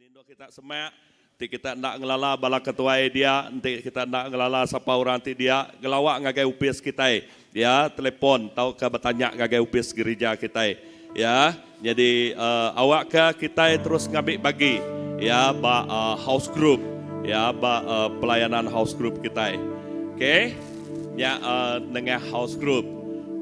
Dini endur kita semak, enti kita enda ngelala bala ketuai dia, enti kita enda ngelala sapa orang ti dia, ngelawa ngagai opis kitai ya, telefon tauka betanya ngagai opis gerija kitai ya. Nyadi awakka kitai terus ngambi bagi ya ba house group ya ba pelayanan house group kitai. Okay, nya nengah house group.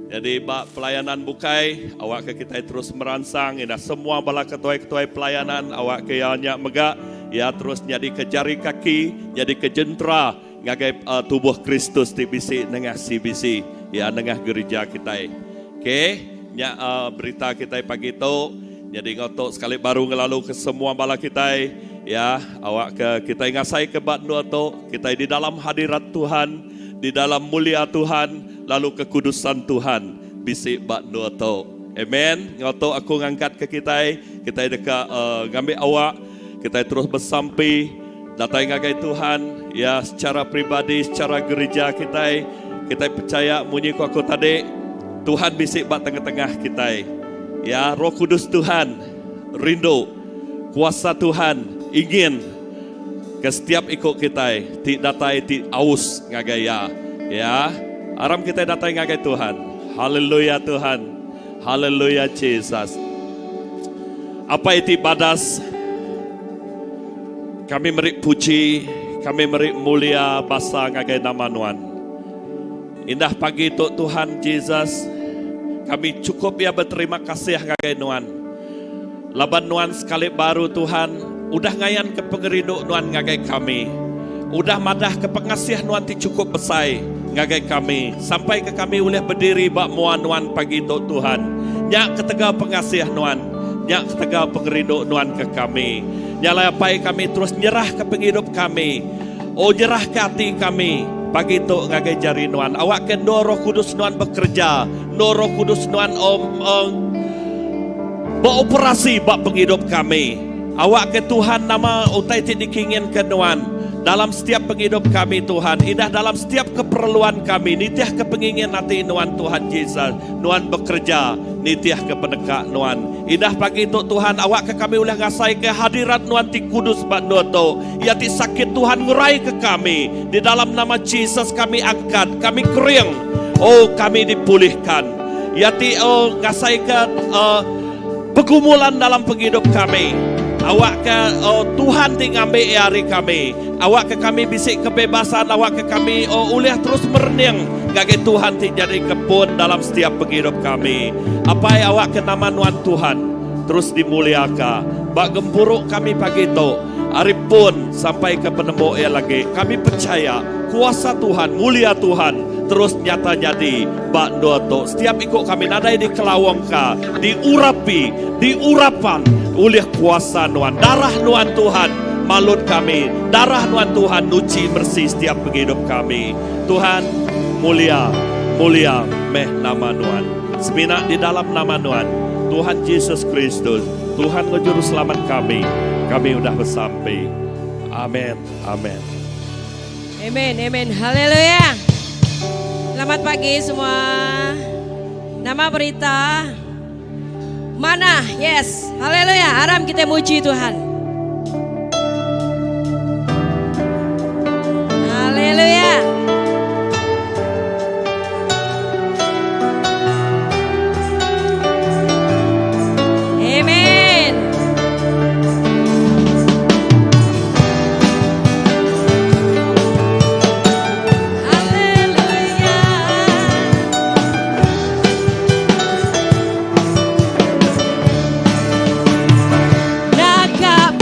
Nyadi ba pelayanan bukai, awakka kitai terus meransang indah semua bala ketuai-ketuai pelayanan awakka iya nya mega iya terus nyadika jari kaki, nyadika jentera ngagai tubuh Kristus ti bisi nengah CBC, iya nengah gerija kitai. Okay, nya berita kitai pagi tu. Nyadi enggau tu sekali baru ngelaluka semua bala kitai ya awakka kitai ngasaika ba endur tu kitai di dalam hadirat Tuhan, di dalam mulia Tuhan lalu kekudusan Tuhan bisi ba endur tu. Amen. Enggau tu aku ngangkatka kitai, kitai deka ngambi awak kitai terus besampi datai ngagai Tuhan ya secara peribadi, secara gerija kitai. Kitai pechaya munyi ku aku tadi, Tuhan bisi ba tengah-tengah kitai. Ya, Roh Kudus Tuhan rindu, kuasa Tuhan ingin ke setiap iku kitai ti datai ti aus ngagai Iya. Ya, aram kitai datai ngagai Tuhan. Haleluya Tuhan. Haleluya Jesus. Apai ti badas, kami meri puji, kami meri mulia basa ngagai nama Nuan. Indah pagi tu Tuhan Jesus, kami chukup iya beterima kasih ngagai Nuan. Laban Nuan sekali baru Tuhan udah ngayanka pengerindu Nuan ngagai kami. Udah madahka pengasih Nuan ti chukup besai ngagai kami sampaika kami ulih bediri ba mua Nuan pagi tu Tuhan. Nya ketegal pengasih Nuan, nya ketegal pengerindu Nuan ke kami. Nya alai Apai kami terus nyerahka pengidup kami. O nyerahka ati kami pagi tu ngagai jari Nuan. Awakka endur Roh Kudus Nuan bekereja, endur Roh Kudus Nuan beoperasi ba pengidup kami. Awakka Tuhan nama utai ti dikinginka Nuan dalam setiap pengidup kami Tuhan, indah dalam setiap keperluan kami nitihka pengingin ati Nuan Tuhan Jesus. Nuan bekereja nitihka peneka Nuan. Indah pagi tu Tuhan, awakka kami ulih ngasaika hadirat Nuan ti kudus ba endur tu. Iya ti sakit Tuhan ngeraika kami. Di dalam nama Jesus kami angkat, kami kering. Oh kami dipulihkan. Iya ti oh ngasaika uh, pergumulan dalam pengidup kami. Awakka oh Tuhan ti ngambi iya ari kami. Awakka kami bisi kebebasan, awakka kami oh ulih terus merening ngagai Tuhan ti nyadi kepun dalam setiap pengidup kami. Apai awakka nama Nuan Tuhan terus dimuliaka ba gempuru kami pagi tu. Ari pun sampai ke penemu iya lagi, kami pechaya kuasa Tuhan, mulia Tuhan terus nyata nyadi ba endur tu. Setiap iku kami nadai dikelawangka, diurapi, diurapan ulih kuasa Nuan. Darah Nuan Tuhan malut kami, darah Nuan Tuhan nuchi meresi setiap pengidup kami. Tuhan, mulia, mulia meh nama Nuan. Semina di dalam nama Nuan, Tuhan Jesus Kristus, Tuhan enggau Juruselamat kami, kami udah besampi. Amen. Amen. Amen, amen. Haleluya. Selamat pagi semua. Nama berita mana? Yes. Haleluya. Aram kita muji Tuhan. Haleluya. Amen. Haleluya. Naka.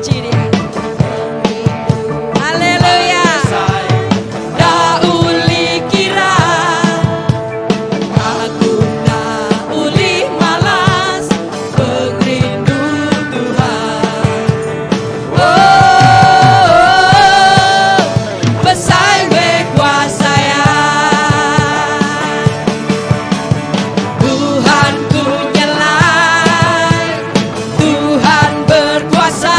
Muji dia. Haleluya. Enda ulih kira. Aku enda ulih malas pengerindu Tuhan. Oh, besai kuasa ya. Tuhan ku nyelai, Tuhan berkuasa.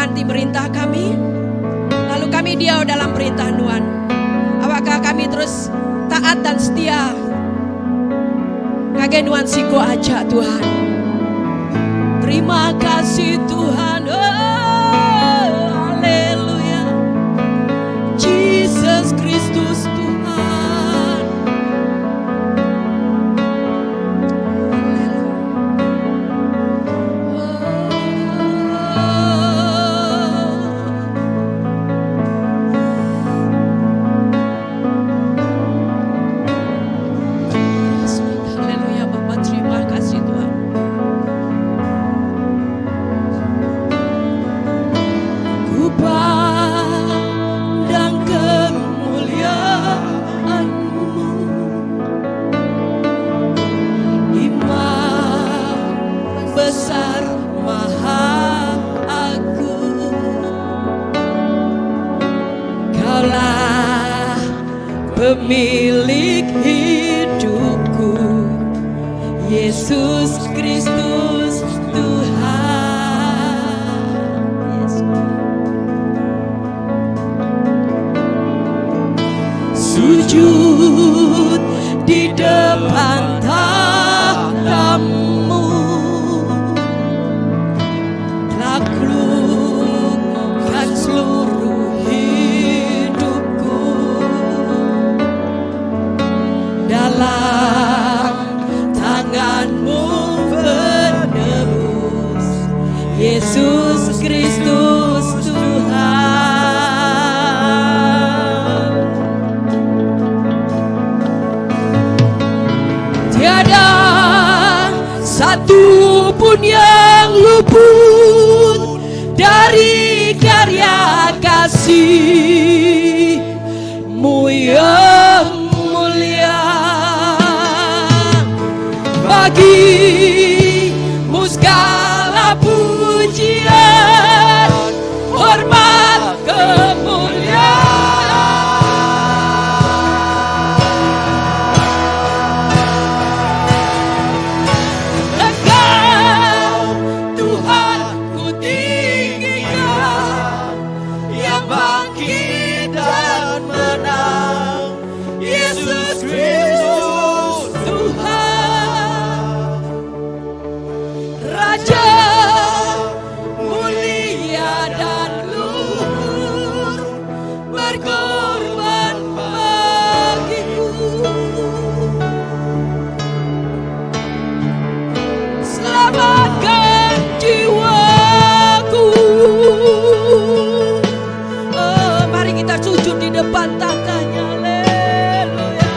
Nuan ti merintah kami, lalu kami diau dalam perintah Nuan. Awakka kami terus taat dan setia ngagai Nuan siku aja Tuhan. Terima kasih Tuhan. Oh, haleluya. Jesus Kristus Tuhan. Haleluya. Haleluya Bapa terima kasih Tuhan. Ku pandang kemuliaan-Mu Imam besar maha agung Kaulah pemilik hidupku Yesus Kristus Tuhan Yesus. Sujud di depan takhtamu Taklukkan seluruh hidupku Dalam tanganmu penebus Yesus Kristus Tuhan. Tiada satu pun yang luput dari karya kasih-Mu yang mulia. Bagimu segala pujian, hormat, kemuliaan. Engkau Tuhan ku tinggikan, yang bangkit dan menang, Yesus Kristus Tuhan, Raja mulia dan luhur, berkorban bagiku. Selamatkan jiwaku. Oh, mari kita sujud di depan tahtanya. Haleluya.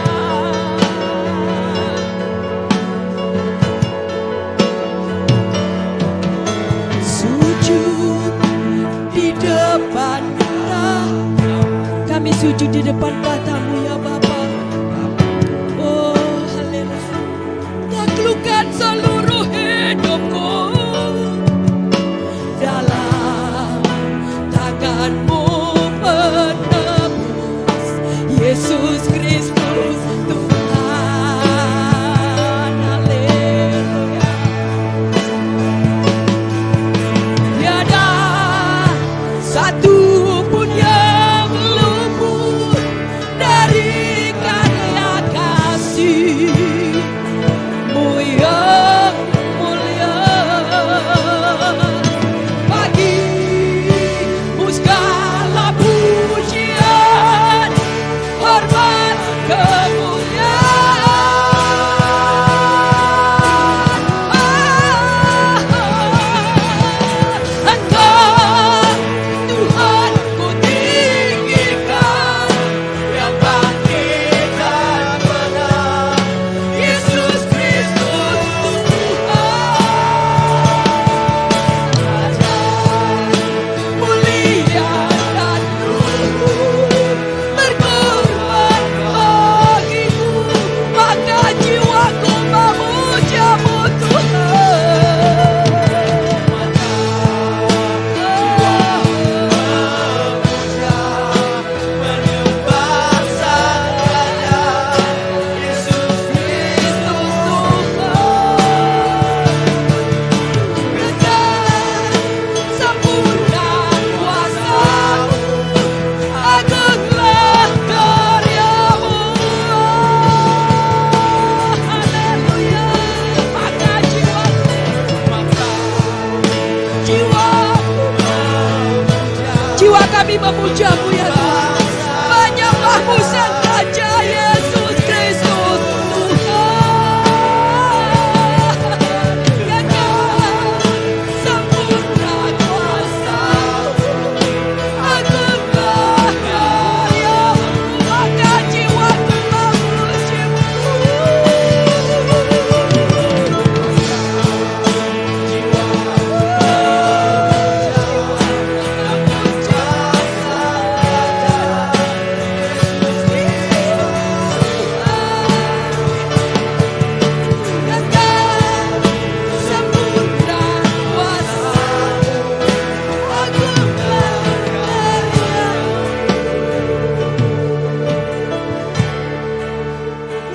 Sujud di depan takhta. Kami sujud di depan tahtamu ya Bapa. Oh, haleluya. Taklukkan seluruh hidupku dalam tanganmu penebus, Yesus Kristus Tuhan. Haleluya. Tiada satu pun yang luput dari Jiwa Jiwa kami memujamu ya Tuhan. Menyembahmu Sang Raja Yesus Kristus Tuhan. Yang kau sempurna kuasa. Aku percaya, maka jiwaku memujimu.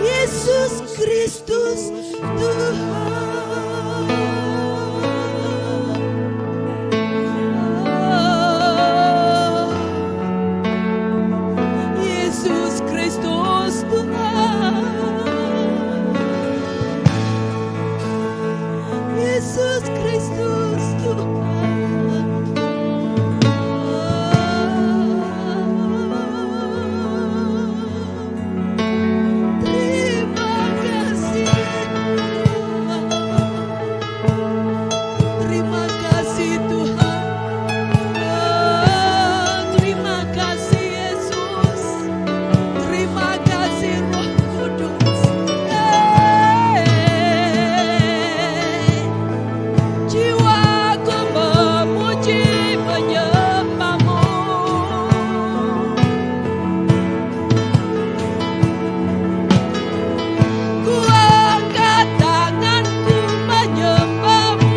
Yesus Kristus Tuhan. Yesus Kristus Tuhan. Yesus Kristus Tuhan. Terima kasih Tuhan. Terima kasih Tuhan. Oh, terima kasih Yesus. Terima kasih Roh Kudus. Hey. Jiwaku memuji menyembahmu. Ku angkat tanganku menyembahmu.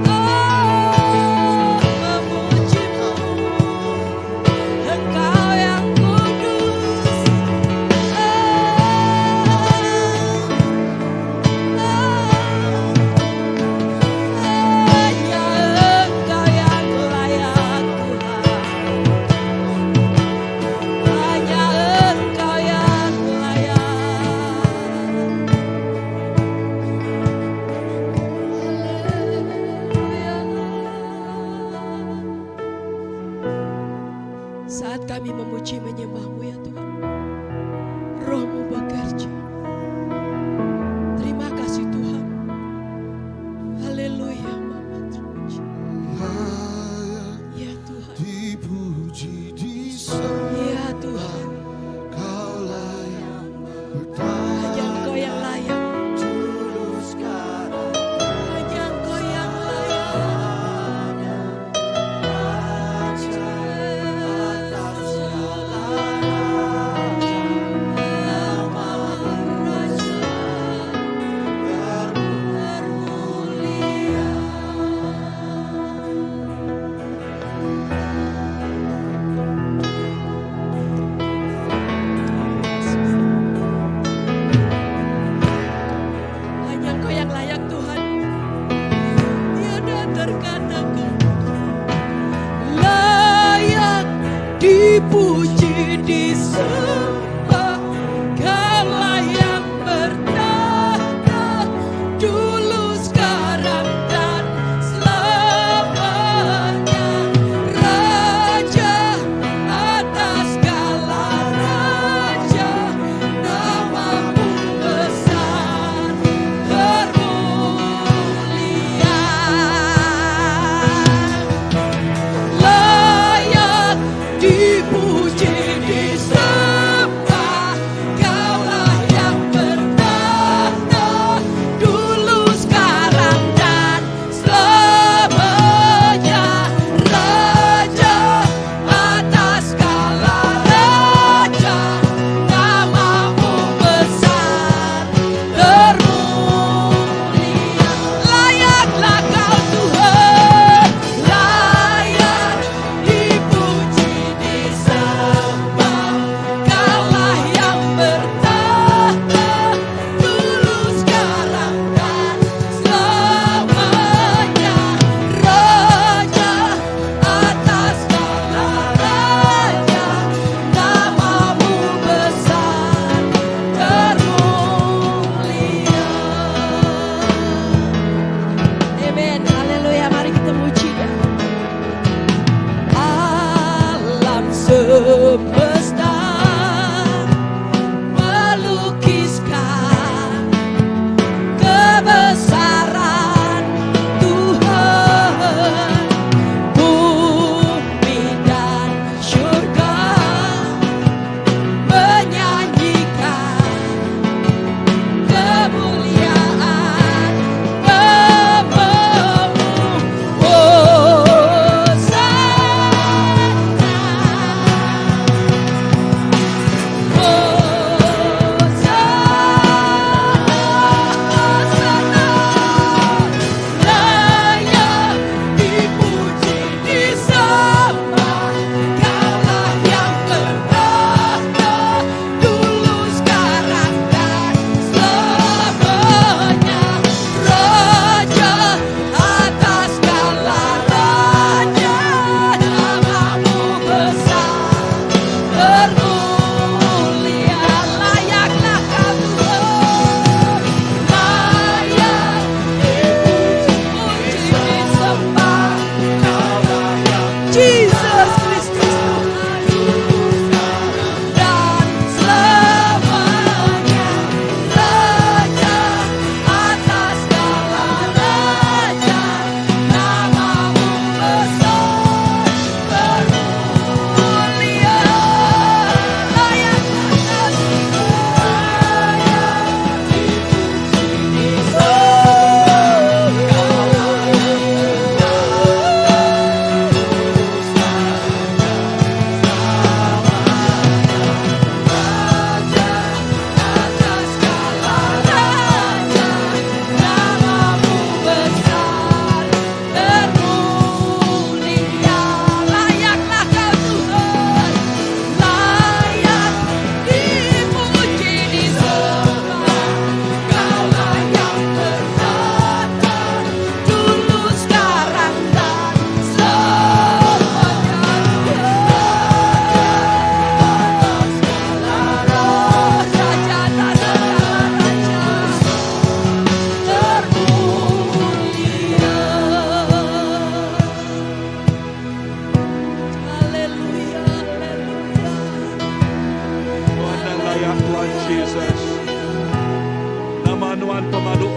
Oh, memujimu. Engkau yang kudus. Oh, oh. Hanya Engkau yang layak Tuhan. Hanya Engkau yang layak. Haleluya. Saat kami memuji menyembahmu ya Tuhan, Rohmu bekerja. Terima kasih Tuhan. Haleluya Bapa terpuji. Ya Tuhan. Dipuji, disembah, Ya Tuhan. Kau layak bertahta Hanya Engkau yang layak. dulu sekarang Hanya Engkau yang layak. Raja atas segala raja, Namamu Raja termulia. Hanya Engkau yang layak Tuhan. Tiada terkatakan. Layak dipuji, disembah. Kau layak bertahta dulu, sekarang, dan selamanya. Raja atas segala raja, namamu besar termulia. Layak dipuji, disembah.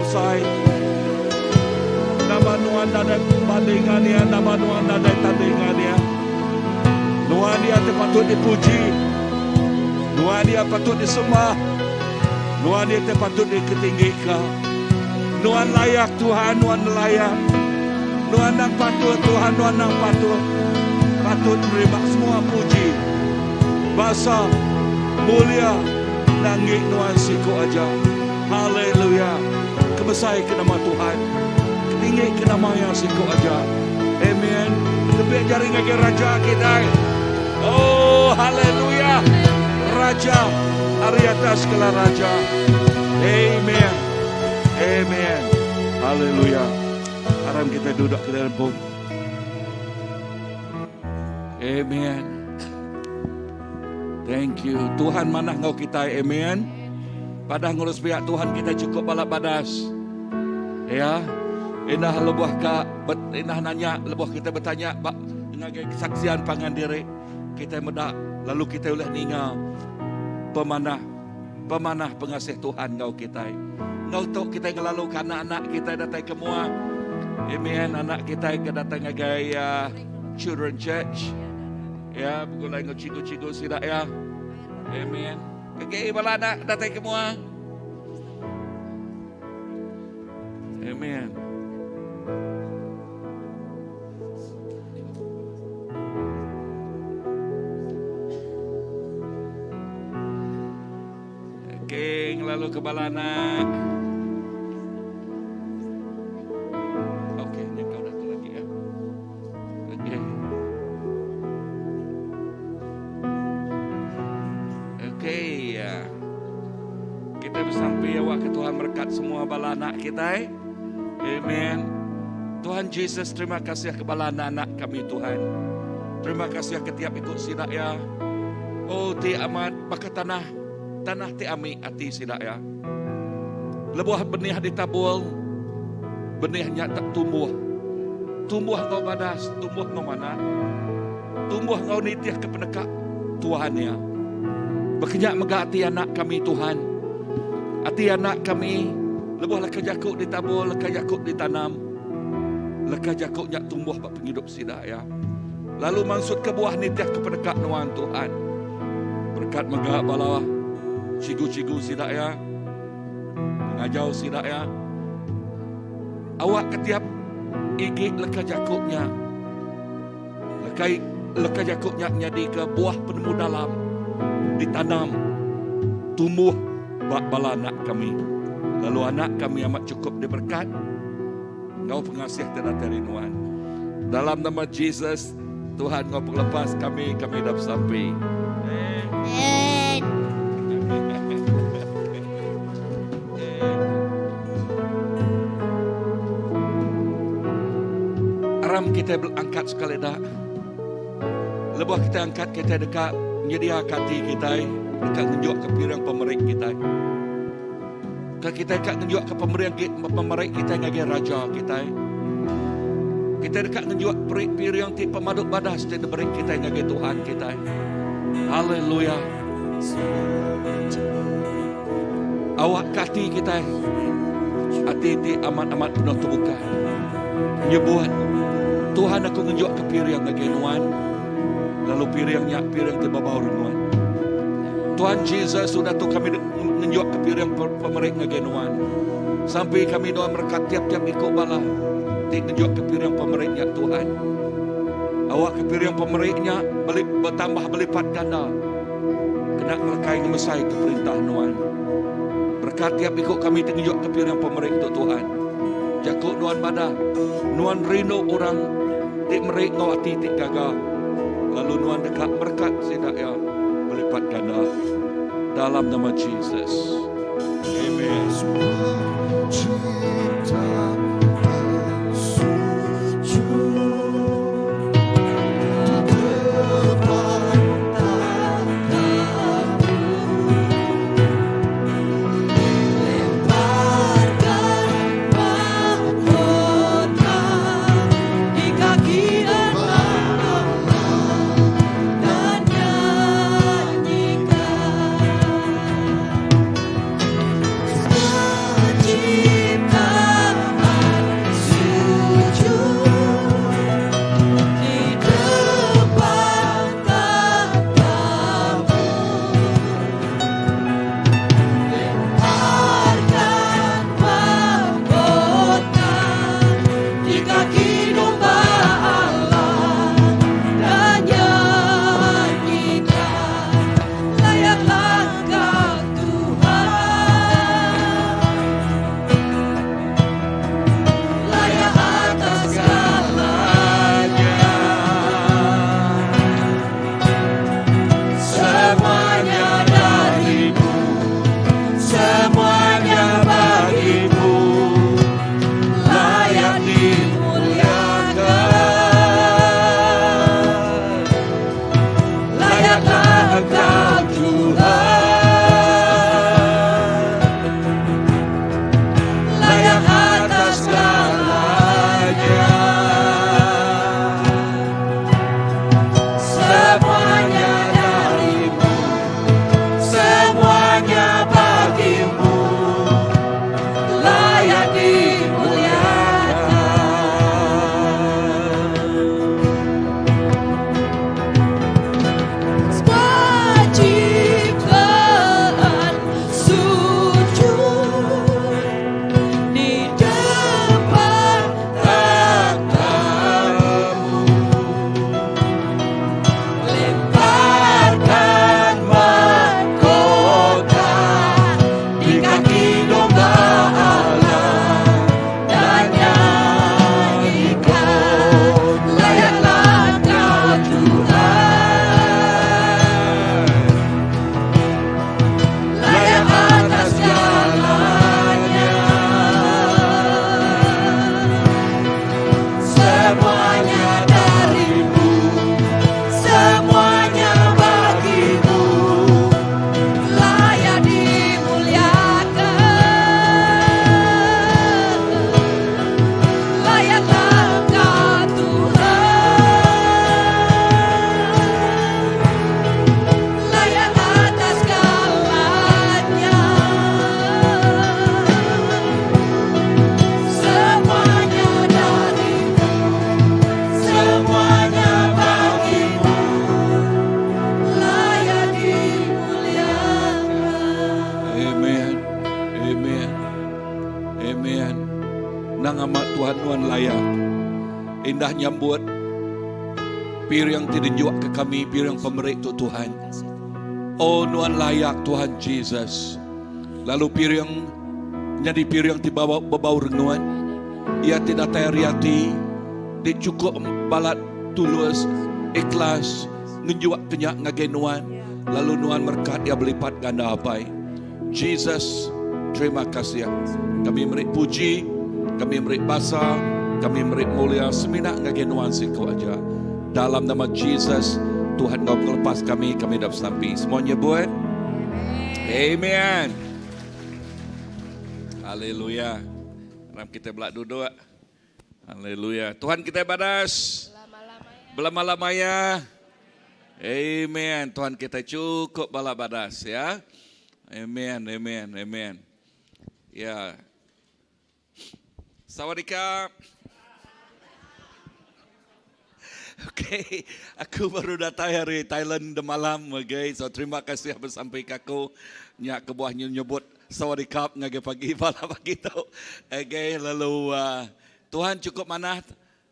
besai. Nama nuan nadai bandingan iya, nama nuan nadai tandingan iya. Nuan iya ti patut dipuji. Nuan iya patut disembah. Nuan iya ti patut diketinggika. Nuan layak Tuhan, nuan layak. Nuan nang patut Tuhan, nuan nang patut. Patut nerima semua puji. Basa, mulia, nanggi nuan siku aja. Haleluya. Kebesai ke nama Tuhan. Ketinggi ke nama iya siku aja. Amen. Tepik jari ngagai Raja kitai. Oh, haleluya. Raja ari atas segala raja. Amen. Amen. Haleluya. Aram kita duduk ke dalam pun. Amen. Thank you. Tuhan manah enggau kitai. Amen. Padah ngurus pihak Tuhan kita cukup balap badas. Ya. Indah lebuh ka indah nanya lebuh kita bertanya ba ngagai kesaksian pangan diri kita meda lalu kita ulih ninga pemanah pemanah pengasih Tuhan enggau kitai. Enggau tu kitai ngelaluka anak-anak kitai datai ke mua. Amen. Anak kitai ke datai ngagai uh, Children Church. Ya, begulai enggau cikgu-cikgu sida ya. Amen. Okey, bala anak datai ke mua. Amen. Okey, ngelalu ke bala anak. Okey, ni kau dah tu lagi ya. Okey. Okey, ya. Kita besampi awak ke Tuhan berkat semua bala anak kita. Eh. Amen. Tuhan Jesus, terima kasih ke bala anak-anak kami Tuhan. Terima kasih ke tiap ikut sida ya. Oh, ti amat baka tanah tanah ti ami ati sida ya. Lebuh benih ditabul, benih nya tak tumbuh. Tumbuh enggau badas, tumbuh enggau manah. Tumbuh enggau nitih ke peneka Tuhan iya. Bekenya mega ati anak kami Tuhan. Ati anak kami lebuh leka jaku ditabur, leka jaku ditanam, leka jaku nya tumbuh ba pengidup sida iya. Lalu mansutka buah nitih ke peneka nuan Tuhan. Berekat mega bala cikgu-cikgu sida iya, pengajau sida iya. Awak ke tiap igi leka jaku nya. Leka leka jaku nya nyadika buah penemu dalam ditanam tumbuh ba bala anak kami. Lalu anak kami amat chukup diberekat enggau pengasih ti datai ari nuan. Dalam nama Jesus, Tuhan enggau pengelepas kami, kami dah besampi. Amen. Aram kitai angkat sekali da. Lebuh kitai angkat kitai deka nyediaka ati kitai deka ngenjukka piring pemeri kitai. Ka kitai ka ngenjukka pemeri pemeri kitai ngagai raja kitai. Kitai deka ngenjuk piring ti pemadu badas ti diberi kitai ngagai Tuhan kitai. Haleluya. Awak ke ati kitai ati ti amat-amat penuh tebuka. Nyebut, Tuhan aku ngenjuk ke piring ngagai nuan lalu piring nya piring ti bebau rengut. Tuhan Jesus udah tu kami ngenjuk ke piring pemeri ngagai nuan. Sampai kami nuan merekat tiap-tiap iku bala ti ngenjuk ke piring pemeri nya Tuhan. Awak ke piring pemeri nya bertambah berlipat ganda. Kena ngelekai ngemesai ke perintah nuan. Berekat tiap iku kami ti ngenjuk ke piring pemeri tu Tuhan. Jaku nuan madah, nuan rindu orang ti meri enggau ati ti gaga, lalu nuan deka merekat sida iya belipat ganda. Dalam nama Jesus. Amen. Pencipta. udah nyambut piring ti dinjuak ke kami piring pemeri tu Tuhan. Oh nuan layak Tuhan Jesus. Lalu piring nyadi piring ti bebau bebau rengut. Iya ti datai ari ati ti chukup balat tulus ikhlas ngenjuak ke nya ngagai nuan lalu nuan merekat iya belipat ganda apai. Jesus terima kasih. Kami meri puji, kami meri basa, kami meri mulia semina ngagai nuan siku aja. Dalam nama Jesus, Tuhan enggau pengelepas kami, kami dah besampi. Semua nyebut Amen. Haleluya. Aram kita belak duduk. Haleluya. Tuhan kita badas. Belama-lamanya. Amen. Tuhan kita cukup bala badas ya. Amen. Amen. Amen. Ya. Sawadika. Okay, aku baru datai hari Thailand demalam, okay. So terima kasih besampi ke aku. Nya kebuah nyebut sawadikap ngagai pagi bala pagi tu. Okay, lalu uh, Tuhan cukup manah.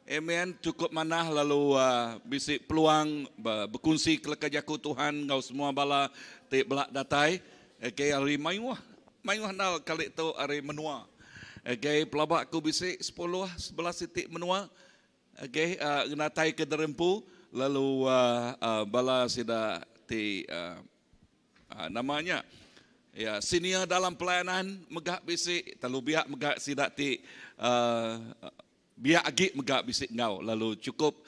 Amen, cukup manah lalu uh, bisi peluang bekunsi keleka jaku Tuhan enggau semua bala ti bela datai. Okay, hari mayuh mayuh nal kali tu hari menua. Okay, pelaba aku bisi 10 11 siti menua. Okay, uh, ngenatai ke derempu lalu uh, uh, bala sida ti uh, Nama nya ya senior dalam pelayanan mega bisi lalu biak mega sida ti biak agi mega bisi enggau lalu chukup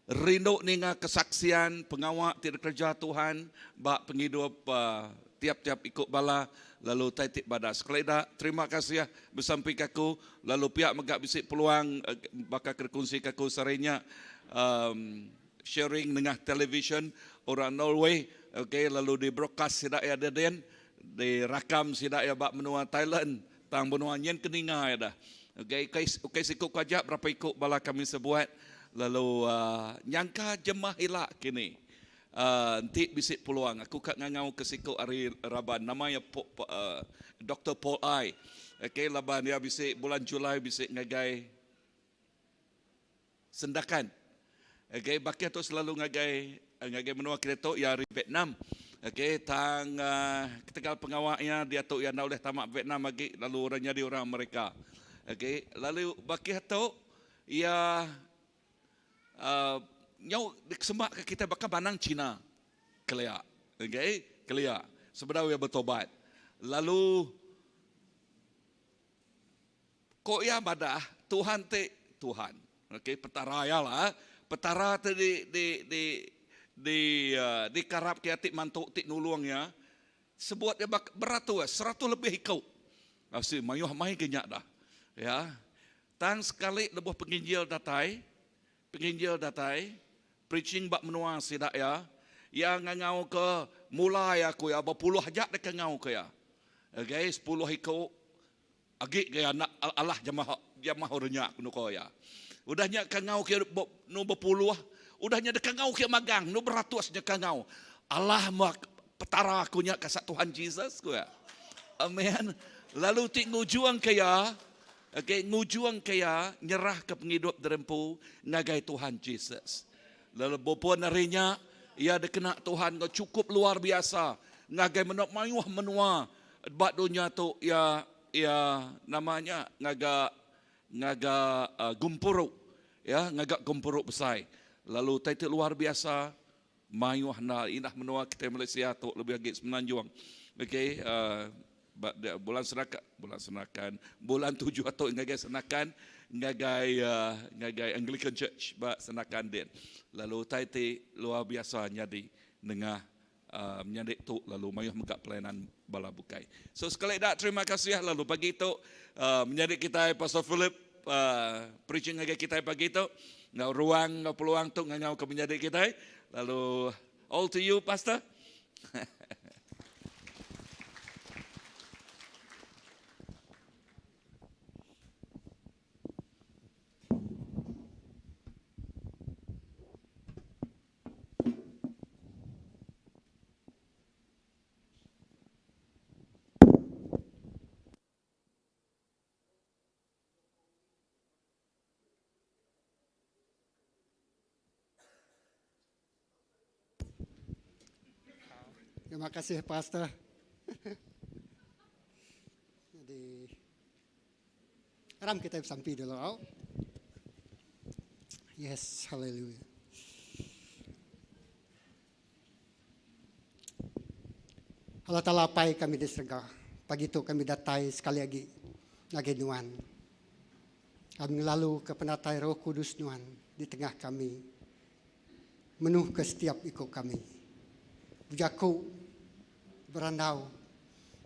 rindu ninga kesaksian pengawa ti dikereja Tuhan ba pengidup tiap-tiap iku bala lalu utai ti badas. Sekali ida terima kasih besampi ke aku lalu pia mega bisi peluang baka ke dikongsi ke aku sehari nya Sharing nengah televisyen orang Norway ok lalu di broadcast sida iya dedin di rakam sida iya ba menua Thailand tang menua nyin ke ninga iya dah ok ukai ukai siku ku aja berapa iku bala kami sebuat lalu uhh nyangka jemah ila kini uhh enti bisi peluang aku ka ngangau ke siku ari raban nama iya uhh Doktor Paul Ai ok laban iya bisi bulan Julai bisi ngagai Sendakan. Okay, bakih tu selalu ngagai ngagai menua kita tu iya ari Vietnam. Okay, tang uh, ketegal pengawa iya diatu iya enda ulih tama Vietnam agi lalu orang nyadi orang Amerika. Okay, lalu bakih tu iya uh, nyau dikesemak ke kita baka banang Cina kelia. Okay, kelia sebedau iya bertobat. Lalu Ko iya madah, Tuhan ti Tuhan. Okey, Petara iya lah. Petara ti di di di di dikarap ke iya ti mantu ti nulung iya. Sebut iya beratus, seratus lebih iku. Asi mayuh amai ke nya dah. Ya. Tang sekali lebuh penginjil datai, penginjil datai preaching ba menua sida iya, iya ngangau ke mula iya ku iya bepuluh aja deka ngau ke iya. Okey, sepuluh iku Agi gaya anak alah jamah jamah orang nya ku nuka iya. Udah nya kangau ke nu bepuluh, udah nya dikangau ke magang nu beratus nya kangau. Allah meh Petara aku nya kasa Tuhan Jesus ku iya. Amen. Lalu ti ngujung ke iya, okay, ngujung ke iya nyerah ke pengidup diri empu ngagai Tuhan Jesus. Lalu bepun ari nya iya dikena Tuhan enggau chukup luar biasa ngagai menoa mayuh menua Ba dunya tu iya iya nama nya ngaga ngaga gempuru ya ngaga gempuru besai lalu utai ti luar biasa mayuh enda indah menua kitai Malaysia tu lebih agi Semenanjung okey uhh ba bulan Senakan bulan Senakan bulan tujuh tu ngagai Senakan ngagai uhh ngagai Anglican Church ba Senakan din lalu utai ti luar biasa nyadi nengah Menyadi tu lalu mayuh mega pelayanan bala bukai. So sekali da terima kasih lalu pagi tu menyadi kitai Pastor Philip preaching ngagai kitai pagi tu enggau ruang enggau peluang tu ngangau ke menyadi kitai lalu all to you pastor. Terima kasih pastor. Jadi aram kita besampi dulu. Au. Yes, hallelujah. Allah Taala Apai kami di serega, pagi tu kami datai sekali agi ngagai Nuan. Kami ngelalu ke penatai Roh Kudus Nuan di tengah kami menuhka setiap iku kami. Bejaku, berandau,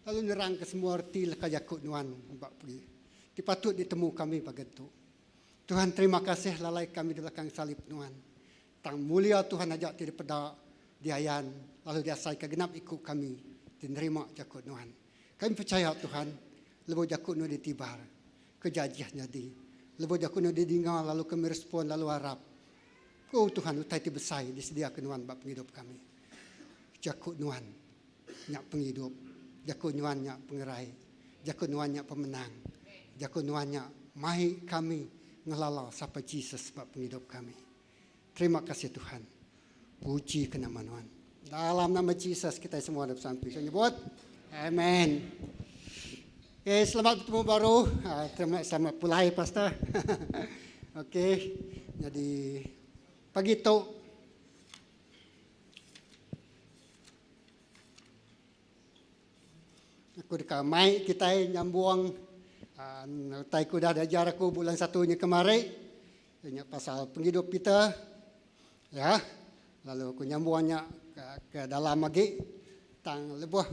lalu nerangka semua reti leka jaku Nuan ba pegi ti patut ditemu kami pagi tu. Tuhan terima kasih lalai kami di belakang salib Nuan. Tang mulia Tuhan aja ti dipeda, diayan, lalu diasaika genap iku kami ti nerima jaku Nuan. Kami pechaya Tuhan, lebuh jaku Nuan ditibar, kejajih nyadi. Lebuh jaku Nuan didinga lalu kami respon lalu arap, O Tuhan, utai ti besai disediaka Nuan ba pengidup kami. Jaku Nuan nya pengidup. Jaku Nuan nya pengerai. Jaku Nuan nya pemenang. Jaku Nuan nya mai kami ngelala sapa Jesus ba pengidup kami. Terima kasih Tuhan. Puji ke nama Nuan. Dalam nama Jesus kitai semua da besampi. Saya nyebut Amen. Okay, selamat bertemu baru. Ah, terima selamat pulai pastor. Okey. Jadi pagi tu aku deka mai kitai nyambung uh, utai ku dah diajar aku bulan satu nya kemari nya pasal penghidup Peter ya lalu aku nyambung nya ke, ke dalam agi tang lebuh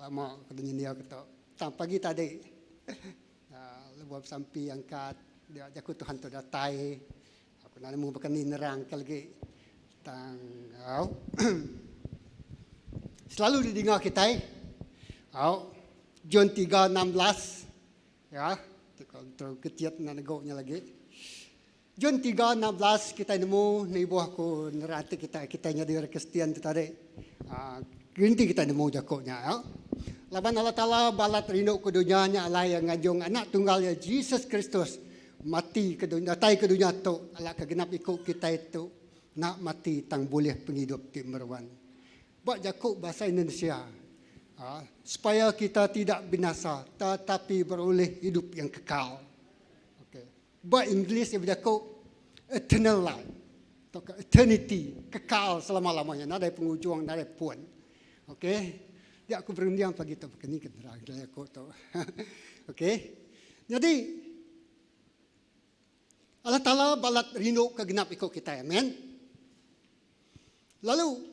Lama aku nyendia ke tu. Tang pagi tadi lebuh besampi angkat dia jaku Tuhan tu datai. Aku enda nemu baka ni nerang ke legi. Tang au selalu didinga kitai au John 3:16 ya terlalu kecil nak nego nya lagi. John 3:16 kitai nemu nibuh aku nerang ati kitai kitai nyadi orang Kristian tu tadi uhh gerinti kitai nemu jaku nya au. Laban Allah Taala balat rindu ke dunya nya alai iya ngajung anak tunggal iya Jesus Kristus mati ke dunya datai ke dunya tu ala ke genap iku kitai tu enda mati tang bulih pengidup ti meruan. Ba jaku bahasa Indonesia uhh supaya kita tidak binasa tetapi beroleh hidup yang kekal. Okay. Ba English iya bejaku eternal life tauka eternity, kekal selama-lamanya, nadai pengujung, nadai pun. Okey. Dia aku berunding pagi tu baka ni ke nerang jalai aku tu. Okey. Nyadi Allah Taala balat rindu ke genap iku kitai. Amen. Lalu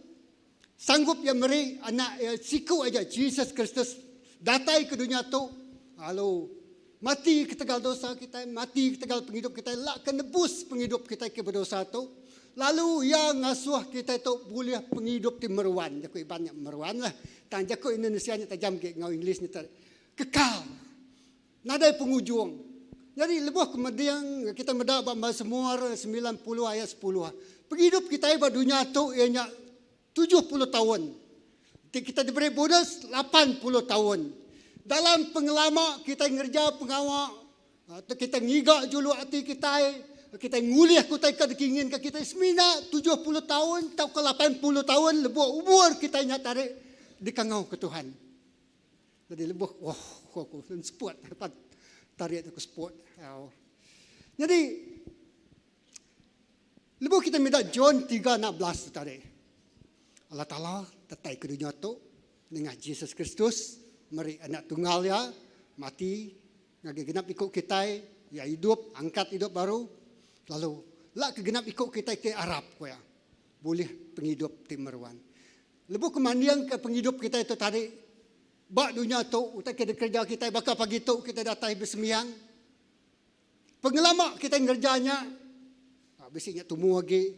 sanggup iya meri anak iya siku aja Jesus Kristus datai ke dunya tu lalu mati ketegal dosa kitai, mati ketegal pengidup kitai lak ke nebus pengidup kitai ke bedosa tu lalu iya ngasuh kitai tu bulih pengidup ti meruan. Jaku Iban nya meruan lah. Tang jaku Indonesia nya tajam agi enggau English nya kekal. Nadai pengujung. Nyadi lebuh ke meding kitai meda ba Mazmur 90 ayat 10, pengidup kitai ba dunya tu iya nya 70 taun. Enti kitai diberi bonus 80 taun. Dalam pengelama kitai ngereja pengawa atau kitai ngiga juluk ati kitai, kitai ngulihka utai ke dikinginka kitai semina 70 taun tauka 80 taun lebuh umur kitai nya tadi dikangauka Tuhan. Jadi lebuh oh ko aku sport dapat tarik aku sport. Jadi lebuh kita minta John 3:16 tu tadi. Allah Taala tetai ke dunia tu nengah Jesus Kristus meri anak tunggal iya mati ngagai genap iku kitai iya idup angkat idup baru lalu lak ke genap iku kitai ke arap ko iya bulih pengidup ti meruan. Lebuh ke mandingka pengidup kitai tu tadi ba dunya tu, utai ke dikereja kitai baka pagi tu kitai datai besembiang. Pengelama kitai ngereja nya, bisi nya tumu agi,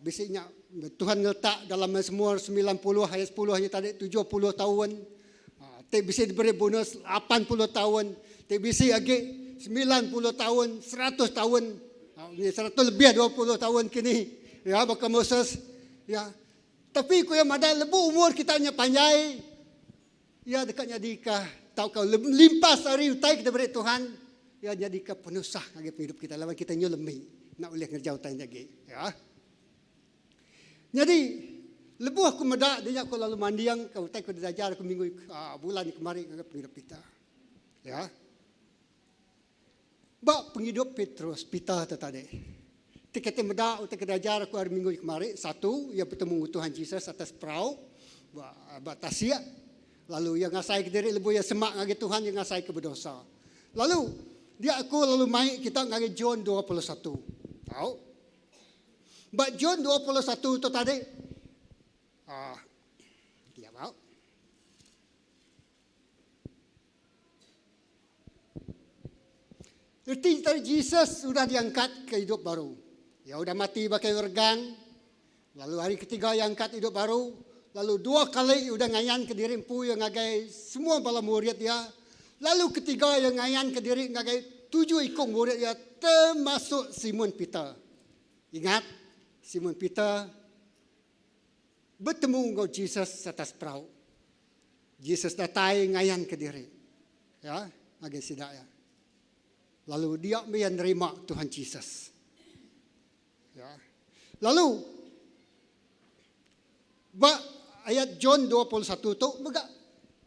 bisi nya Tuhan ngeletak dalam Mazmur 90 ayat 10 nya tadi 70 taun, ti bisi diberi bonus 80 taun, ti bisi agi 90 taun, 100 taun, 100 lebih 20 taun kini ya baka Moses ya. Tapi ku iya madah lebuh umur kita nya panjai, iya deka nyadika tauka limpas ari utai ke diberi Tuhan, iya nyadika penusah ngagai pengidup kita laban kita nyu lemi enda ulih ngereja utai nya agi. Ya. Nyadi, Lebuh aku meda dia aku lalu manding ke utai ke diajar aku minggu uh, bulan kemari ngagai pengidup Peter. Ya. Ba pengidup Petrus, Peter tu tadi. Ti kita meda utai ke diajar aku hari minggu kemari, satu, ia betemu Tuhan Jesus atas perau ba, ba tasik. Lalu ia ngasai ke diri lebuh ia semak ngagai Tuhan, ia ngasai ke berdosa. Lalu dia aku lalu mai kita ngagai John 21. Tahu? Ba John 21 tu tadi, ah, dia bau. Erti tadi Jesus sudah diangkat ke hidup baru. Ia sudah mati pakai regang. Lalu hari ketiga ia angkat hidup baru. Lalu dua kali udah ngayan ke diri empu ia ngagai semua bala murid dia. Lalu ketiga ia ngayan ke diri ngagai tujuh ikung murid dia termasuk Simon Peter. Ingat, Simon Peter betemu enggau Jesus atas perau. Jesus datai ngayan ke diri. Ya, ngagai sida ya. Lalu dia meh nerima Tuhan Jesus. Ya. Lalu ba ayat John 21 tu mega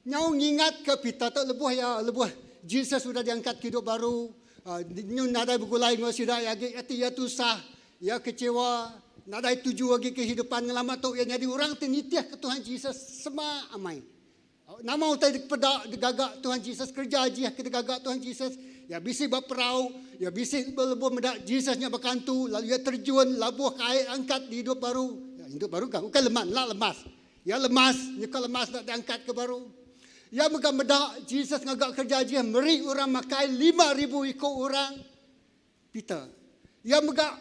nyau ngingat ke Peter tu lebuh ya lebuh Jesus sudah diangkat ke hidup baru, uh, nyu nadai begulai enggau sida ya agi ati ya tusah, ya kecewa, nadai tuju agi kehidupan ngelama tu ya nyadi orang ti nitih ke Tuhan Jesus sema amai. Nama utai dipeda digaga Tuhan Jesus, kerja ajih ke digaga Tuhan Jesus, ya bisi ba perau, ya bisi lebuh meda Jesus nya bekantu, lalu ya terjun labuh ke air angkat di hidup baru. Ya, hidup baru kan bukan lemas, lah lemas. Ya lemas, nyeka lemas nak diangkat ke baru. Ya mega meda Jesus ngaga kerja ajih meri orang makai 5000 iku orang. Peter. Iya mega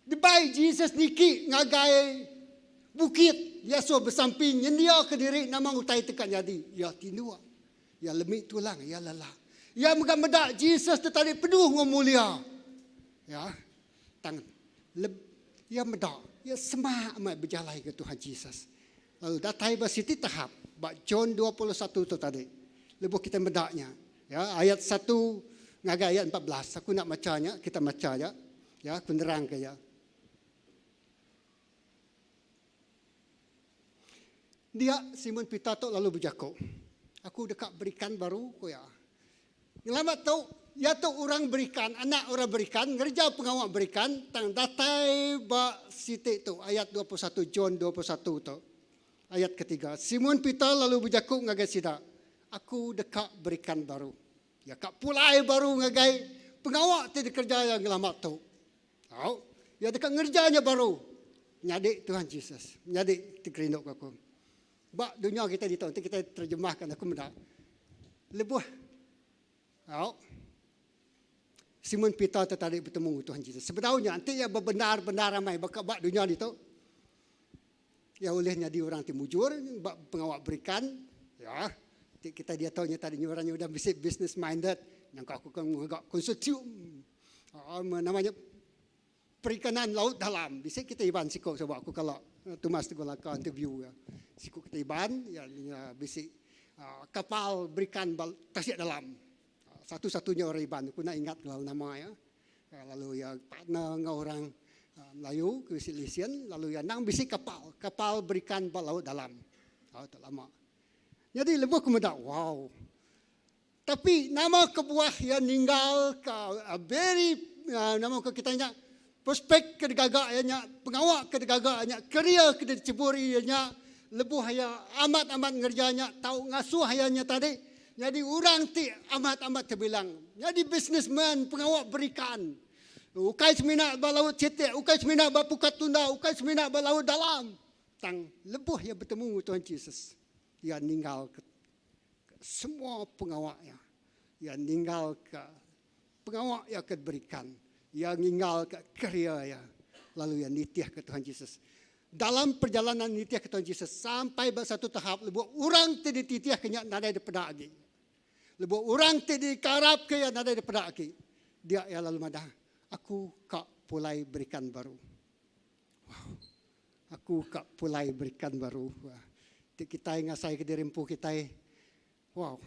dibai Jesus niki ngagai bukit. Iya suah besampi nyendiaka diri nama utai ti ka nyadi. Iya tinduk. Iya lemi tulang, iya lelak. Iya mega meda Jesus ti tadi penuh enggau mulia. Ya. Tang leb, iya meda, iya semak amat bejalai ke Tuhan Jesus. Lalu datai ba siti tahap ba John 21 tu tadi. Lebuh kita meda nya, ya, ayat 1 ngagai ayat 14. Aku nak maca nya, kita maca aja. Ya, aku nerangka iya. Dia Simon Peter tu lalu bejaku, Aku deka berikan baru, ku iya. Ngelama tu, iya tu orang berikan, anak orang berikan, ngereja pengawa berikan, tang datai ba siti tu, ayat 21, John 21 tu. Ayat ketiga, Simon Peter lalu bejaku ngagai sida, Aku deka berikan baru. Iya ka pulai baru ngagai pengawa ti dikereja iya ngelama tu. Au, iya deka ngereja nya baru. Menyadi Tuhan Jesus, menyadi ti kerinduka aku. Ba dunya kita ditu enti kita terjemahkan aku meda lebuh au Simon Peter tu tadi betemu Tuhan Jesus. Sebedau nya enti iya bebendar-bendar amai baka ba dunya ditu iya ulih nyadi orang ti mujur ba pengawa berikan ya. Ti kita diatu nya tadi orang nya udah bisi business minded nyangka aku ke ngaga konsortium nama nya Perikanan laut dalam. Bisi kita Iban siku suba aku kala Tumas Teguh Laka interview iya. Siku kita Iban iya bisi kapal berikan ba tasik dalam. Satu-satunya orang Iban aku enda ingat lalu nama iya. Lalu iya partner enggau orang Melayu ke bisi lesen lalu iya endang bisi kapal, kapal berikan ba laut dalam. Tau lama. Nyadi lebuh ku meda wow. Tapi nama kebuah iya ninggal ka very nama ko kitai nya prospek ke digaga iya nya pengawa ke digaga iya nya career ke diceburi iya nya lebuh iya amat-amat ngereja nya tau ngasuh iya nya tadi nyadi orang ti amat-amat tebilang nyadi businessman pengawa berikan ukai semina ba laut sitik ukai semina ba pukat tunda ukai semina ba laut dalam tang lebuh iya betemu Tuhan Jesus iya ninggal ke Semua pengawa iya. Iya ninggalka pengawa iya ke diberikan. Iya ninggalka career iya. Lalu iya nitihka Tuhan Jesus. Dalam perjalanan nitihka Tuhan Jesus sampai ba satu tahap lebuh orang ti dititihka nya nadai dipeda agi. Lebuh orang ti dikarapka iya nadai dipeda agi. Dia iya lalu madah, Aku ka pulai berikan baru. Wow. Aku ka pulai berikan baru. Ti kitai ngasai ke diri empu kitai. Wow.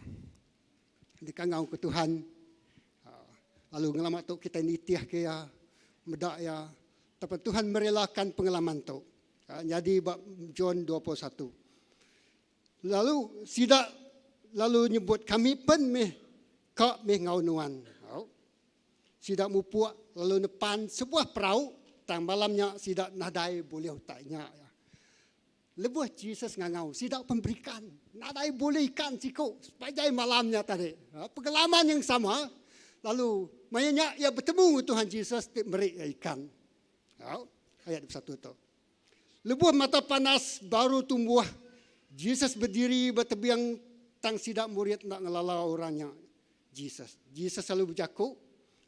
Dikangau ke Tuhan. Lalu ngelama tu kitai nitih ke iya, meda iya. Tapi Tuhan merelakan pengalaman tu. Nyadi ba John 21. Lalu sida lalu nyebut kami pen meh ka meh enggau nuan. Sida mupuk lalu nepan sebuah perau tang malam nya sida nadai bulih utai nya. Lebuh Jesus ngangau sida pen berikan nadai bulih ikan siku sepanjai malam nya tadi. Pengalaman yang sama lalu maya nya iya betemu enggau Tuhan Jesus ti meri iya ikan. Ayat 21 tu. Lebuh mata panas baru tumbuh, Jesus bediri ba tebing tang sida murid enda ngelala orang nya Jesus. Jesus lalu bejaku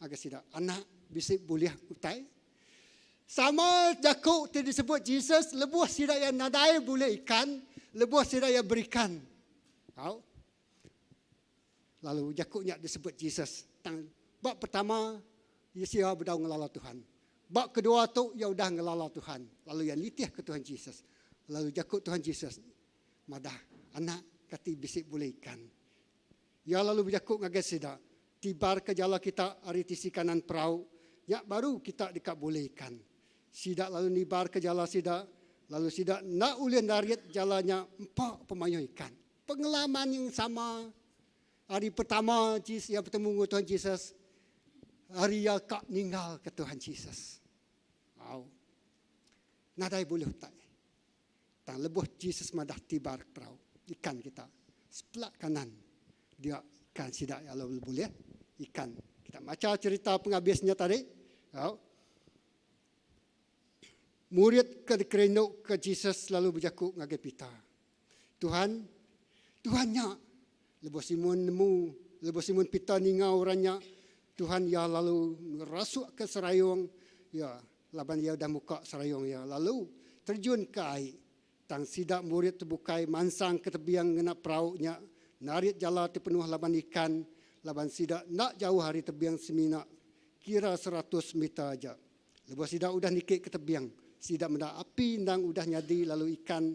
ngagai sida, Anak bisi bulih utai. Sama jaku ti disebut Jesus lebuh sida iya nadai bulih ikan, lebuh sida iya berikan. Au. Lalu jaku nya disebut Jesus. Tang ba pertama, Iya bedau ngelala Tuhan. Ba kedua tu, iya udah ngelala Tuhan, lalu iya nitihka Tuhan Jesus. Lalu jaku Tuhan Jesus madah, Anak, kati bisi bulih ikan? Iya lalu bejaku ngagai sida, Tibarka jala kita ari tisi kanan perau, nya baru kita deka bulih ikan. Sida lalu nibarka jala sida, lalu sida enda ulih narit jala nya empa pemayuh ikan. Pengalaman yang sama Hari pertama Jesus iya betemu enggau Tuhan Jesus, hari iya ka ninggal ke Tuhan Jesus. Au. Nadai bulih utai. Tang lebuh Jesus madah tibar perau ikan kita sebelah kanan dia ikan sida iya lalu bulih ikan. Kita macha cerita pengabisnya tadi. Au. Murid ke dikerindu ke Jesus lalu bejaku ngagai Peter. Tuhan, Tuhan nya. Lebuh Simon nemu, lebuh Simon Peter ninga orang nya, Tuhan iya lalu ngerasukka serayung iya, laban iya udah muka serayung iya, lalu terjun ke ai. Tang sida murid ti bukai mansang ke tebing ngena perau nya, narit jala ti penuh laban ikan, laban sida enda jauh ari tebing semina kira seratus meter aja. Lebuh sida udah niki ke tebing, sida meda api endang udah nyadi lalu ikan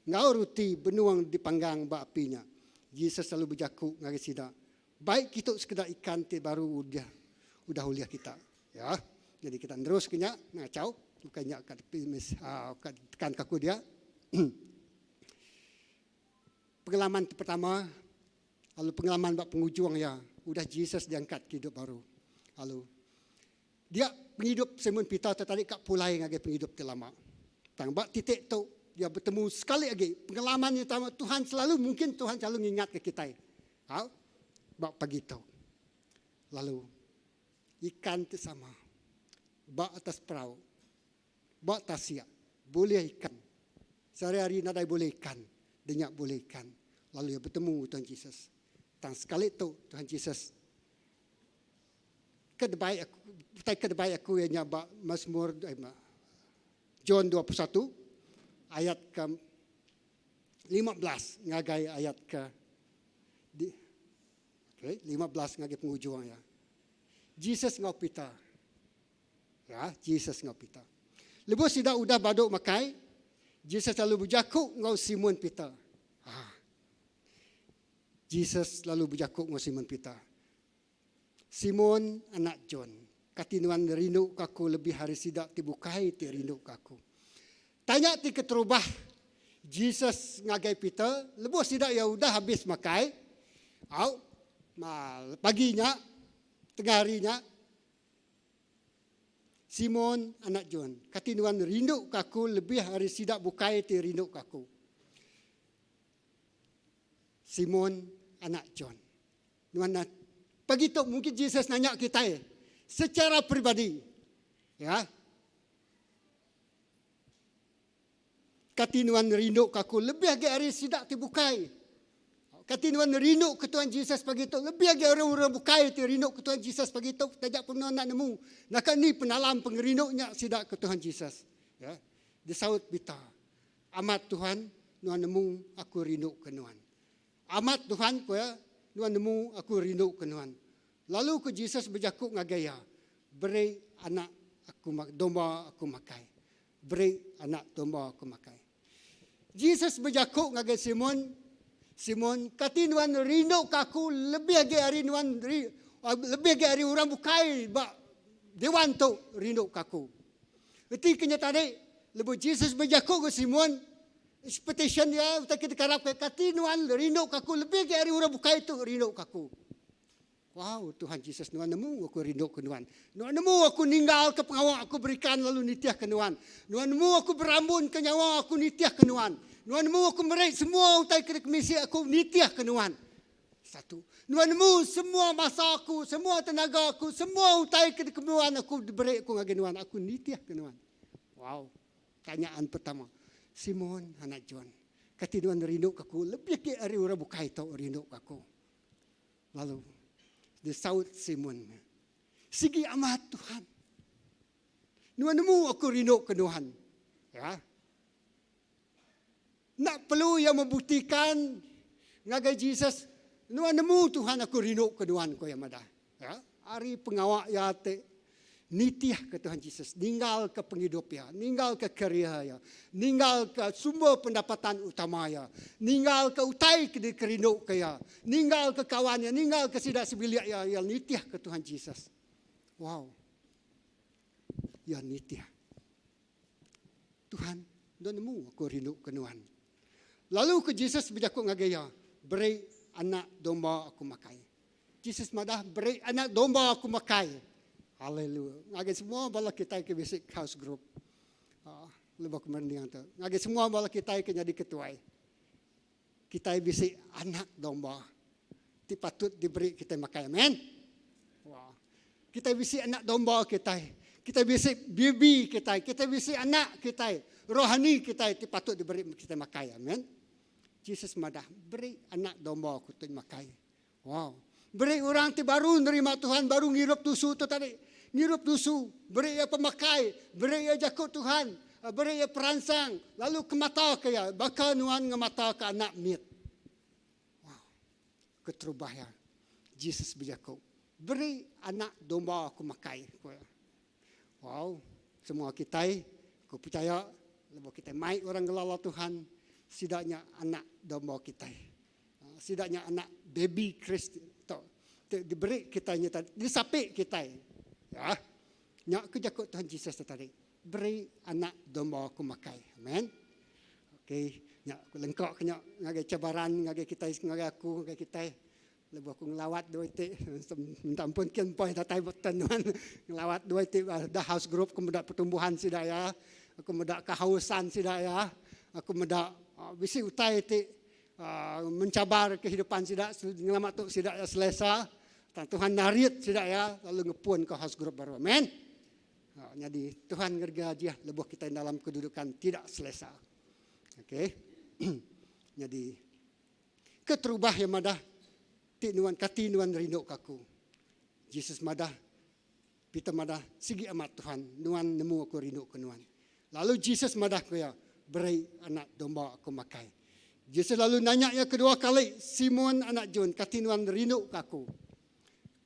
enggau ruti benung dipanggang ba api nya. Jesus lalu bejaku ngagai sida, Bai kitu sekeda ikan ti baru udah udah ulih kita. Ya. Jadi kita neruska nya ngachau bukai nya ka tepi mes ka tekan ka aku dia. Pengalaman ti pertama lalu pengalaman ba pengujung iya udah Jesus diangkat ke idup baru. Lalu Dia pengidup Simon Peter tetarik ka pulai ngagai pengidup ti lama. Tang ba titik tu, dia betemu sekali agi pengalaman iya tama Tuhan selalu mungkin Tuhan selalu ngingatka kitai. Au ba pagi tu. Lalu ikan ti sama ba atas perau ba tasik bulih ikan. Sehari-hari nadai bulih ikan, dia nya bulih ikan. Lalu iya betemu Tuhan Jesus. Tang sekali tu Tuhan Jesus Ke debai aku, utai ke debai aku iya nya ba Mazmur eh, John 21 ayat ke 15 ngagai ayat ke di, okay, 15 ngagai pengujung ya. Jesus enggau Peter. Ya, Jesus enggau Peter. Lebuh sida udah badu makai, Jesus lalu bejaku enggau Simon Peter. Ah. Jesus lalu bejaku enggau Simon Peter. Simon anak John, kati nuan rinduka aku lebih ari sida ti bukai ti rinduka aku? Tanya ti keterubah Jesus ngagai Peter lebuh sida iya udah abis makai, au, pagi nya, tengah hari nya, Simon anak John, kati nuan rinduka aku lebih ari sida bukai ti rinduka aku? Simon anak John. Nuan pagi tu mungkin Jesus nanya kitai secara peribadi. Ya. Kati nuan rindu ke aku lebih agi ari sida ti bukai. Kati nuan rindu ke Tuhan Jesus pagi tu lebih agi orang-orang bukai ti rindu ke Tuhan Jesus pagi tu taja pun nuan enda nemu naka ni penalam pengerindu nya sida ke Tuhan Jesus. Ya. Disaut Peter, Amat Tuhan, nuan nemu aku rindu ke nuan. Amat Tuhan, ku iya, nuan nemu aku rindu ke nuan. Lalu ku Jesus bejaku ngagai iya, Beri anak aku domba aku makai. Beri anak domba aku makai. Jesus bejaku ngagai Simon, Simon, kati nuan rindu ke aku lebih agi ari nuan lebih agi ari orang bukai ba dewan tu rindu ke aku. Reti ke nya tadi. Lebuh Jesus bejaku enggau Simon, expectation iya utai ke dikarapka, kati nuan rinduka aku lebih agi ari orang bukai tu rinduka aku. Wow, Tuhan Jesus nuan nemu aku rinduka nuan. Nuan nemu aku ninggalka pengawa aku berikan lalu nitihka nuan. Nuan nemu aku berambunka nyawa aku nitihka nuan. Nuan nemu aku meri semua utai ke dikemisi aku nitihka nuan. Satu. Nuan nemu semua masa aku, semua tenaga aku, semua utai ke dikembuan aku diberi aku ngagai nuan. Aku nitihka nuan. Wow. Tanyaan pertama. Simon anak John, kati nuan rinduka aku lebih agi ari orang bukai tu rinduka aku? Lalu disaut Simon, Sigi amat Tuhan. Nuan nemu aku rinduka nuan. Ya. Enda perlu iya membuktikan ngagai Jesus, Nuan nemu Tuhan aku rindu ke nuan, ku iya madah. Ya, ari pengawa iya ti nitihka Tuhan Jesus, ninggalka pengidup iya, ninggalka career iya, ninggalka sumber pendapatan utama iya, ninggalka utai ke dikerinduka iya, ninggalka kawan iya, ninggalka sida sebilik iya, iya nitihka Tuhan Jesus. Wow. Iya nitih. Tuhan, enda nemu aku rindu ke nuan. Lalu ku Jesus bejaku ngagai iya, Beri anak domba aku makai. Jesus madah, Beri anak domba aku makai. Haleluya. Ngagai semua bala kitai ke bisi house group. Uh, lebuh aku merinding tu. Ngagai semua bala kitai ke nyadi ketuai. Kitai bisi anak domba ti patut diberi kitai makai. Amen. Wah. Kitai bisi anak domba kitai. Kitai bisi bibi kitai. Kitai bisi anak kitai. Rohani kitai ti patut diberi kitai makai. Amen. Jesus madah, beri anak domba aku tu makai. Wow. Beri orang ti baru nerima Tuhan, baru ngirup tusu tu tadi. Ngirup tusu, beri iya pemakai, beri iya jaku Tuhan, beri iya peransang, lalu kemataka iya baka nuan ngemataka anak mit. Wow. Keterubah iya, Jesus bejaku, Beri anak domba aku makai, ku iya. Wow. Semua kitai, aku pechaya lebuh kitai mai orang ngelala Tuhan, sida nya anak domba kitai. Sida nya anak baby Kristi tu ti diberi kitai nya tadi, disapi kitai. Ya. Nya ke jaku Tuhan Jesus tu tadi. Beri anak domba aku makai. Amen. Okey, nya aku lengka ke nya ngagai cabaran ngagai kitai ngagai aku ngagai kitai. Lebuh aku ngelawat dua iti, minta ampun kin empai datai beten nuan ngelawat dua iti da house group aku meda pertumbuhan sida iya, aku meda kehausan sida iya, aku meda bisi utai ti mencabar kehidupan sida ngelama tu sida iya selesa tang Tuhan narit sida iya lalu ngepun ka house group baru. Amen. Nyadi Tuhan ngereja ajih lebuh kitai dalam kedudukan tidak selesa. Okey. Nyadi Keterubah iya madah, Ti nuan kati nuan rinduka aku? Jesus madah, Peter madah, Sigi amat Tuhan, nuan nemu aku rinduka nuan. Lalu Jesus madah ku iya, Beri anak domba aku makai. Jesus lalu nanya iya kedua kali, Simon anak John, kati nuan rinduka aku?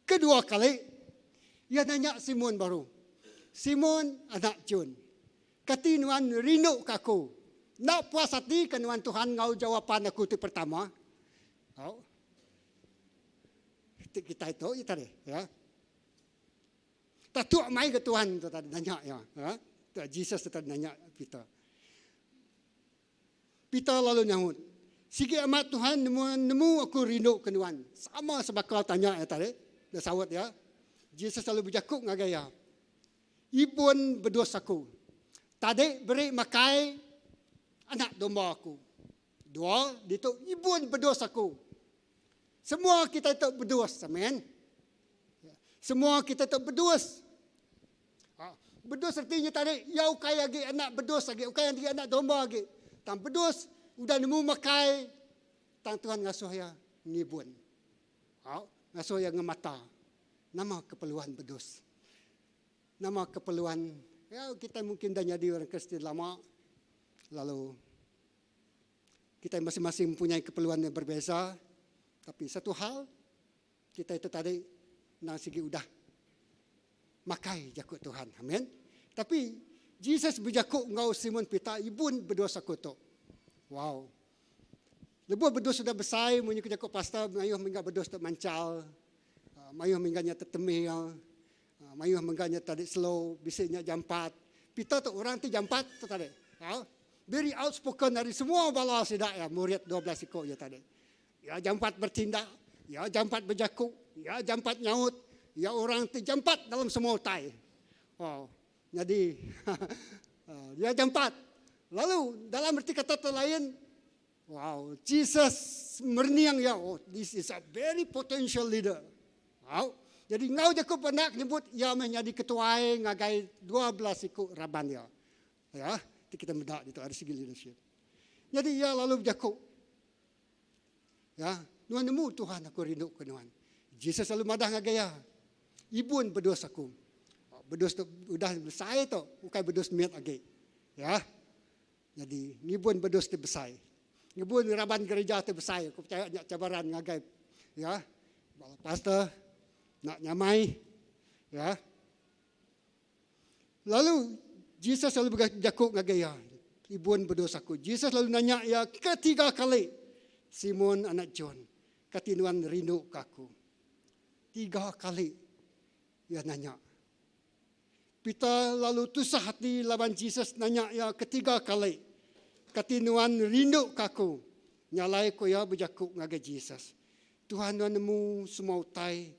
Kedua kali, iya nanya Simon baru, Simon anak John, Kati nuan rindu ke aku? Enda puas ati ke nuan Tuhan enggau jawapan aku ti pertama? Au. Ti kitai tu iya tadi, ya. Tatuk mai ke Tuhan tu tadi nanya iya, ya. Jesus tu tadi nanya Peter. Peter lalu nyaut, Sigi amat Tuhan nemu nemu aku rindu ke nuan. Sama sebaka tanya iya tadi, dia saut iya. Jesus lalu bejaku ngagai iya, Ibun bedus aku. Tadi beri makai anak domba aku. Dua, ditu ibun bedus aku. Semua kitai tu bedus, amen. Semua kitai tu bedus. Ha, bedus artinya tadi, ya ukai agi anak bedus agi, ukai agi anak domba agi. Tang bedus udah nemu makai, tang Tuhan ngasuh iya ngibun. Ha, ngasuh iya ngemata. Nama keperluan bedus? Nama keperluan ya kita mungkin dah nyadi orang Kristian lama lalu kita masing-masing mempunyai keperluan yang berbeza tapi satu hal kita itu tadi nang sigi udah makai jaku Tuhan. Amin. Tapi Jesus bejaku enggau Simon Peter ibun bedus aku tu. Wow. Lebuh bedus udah besai munyi ku jaku pastor mayuh mega bedus tu manchal. Mayuh mega nya tetemil. Mayuh mega nya tadi slow, bisi nya jampat. Peter tu orang ti jampat tu tadi. Ha? Very outspoken ari semua bala sida iya murid 12 iku iya tadi. Iya jampat bertindak, iya jampat bejaku, iya jampat nyaut, iya orang ti jampat dalam semua utai. Oh, nyadi iya jampat. Lalu dalam erti kata ti lain, wow, Jesus merening iya, oh, this is a very potential leader. Au. Jadi enggau jaku pandak nyebut iya meh nyadi ketuai ngagai 12 iku raban iya. Ya, ti kita meda ditu ari segi leadership. Nyadi iya lalu bejaku, Ya, nuan nemu Tuhan aku rindu ke nuan. Jesus lalu madah ngagai iya, Ibun bedus aku. Bedus tu udah besai tu, ukai bedus mit agi. Ya. Nyadi ngibun bedus ti besai. Ngibun raban gereja ti besai, aku pechaya nya cabaran ngagai ya bala pastor enda nyamai ya. Lalu Jesus lalu bejaku ngagai iya, Ibun bedus aku. Jesus lalu nanya iya ketiga kali, Simon anak John, kati nuan rinduka aku? Tiga kali iya nanya. Peter lalu tusah ati laban Jesus nanya iya ketiga kali, Kati nuan rinduka aku? Nya alai ku iya bejaku ngagai Jesus, Tuhan nuan nemu semua utai.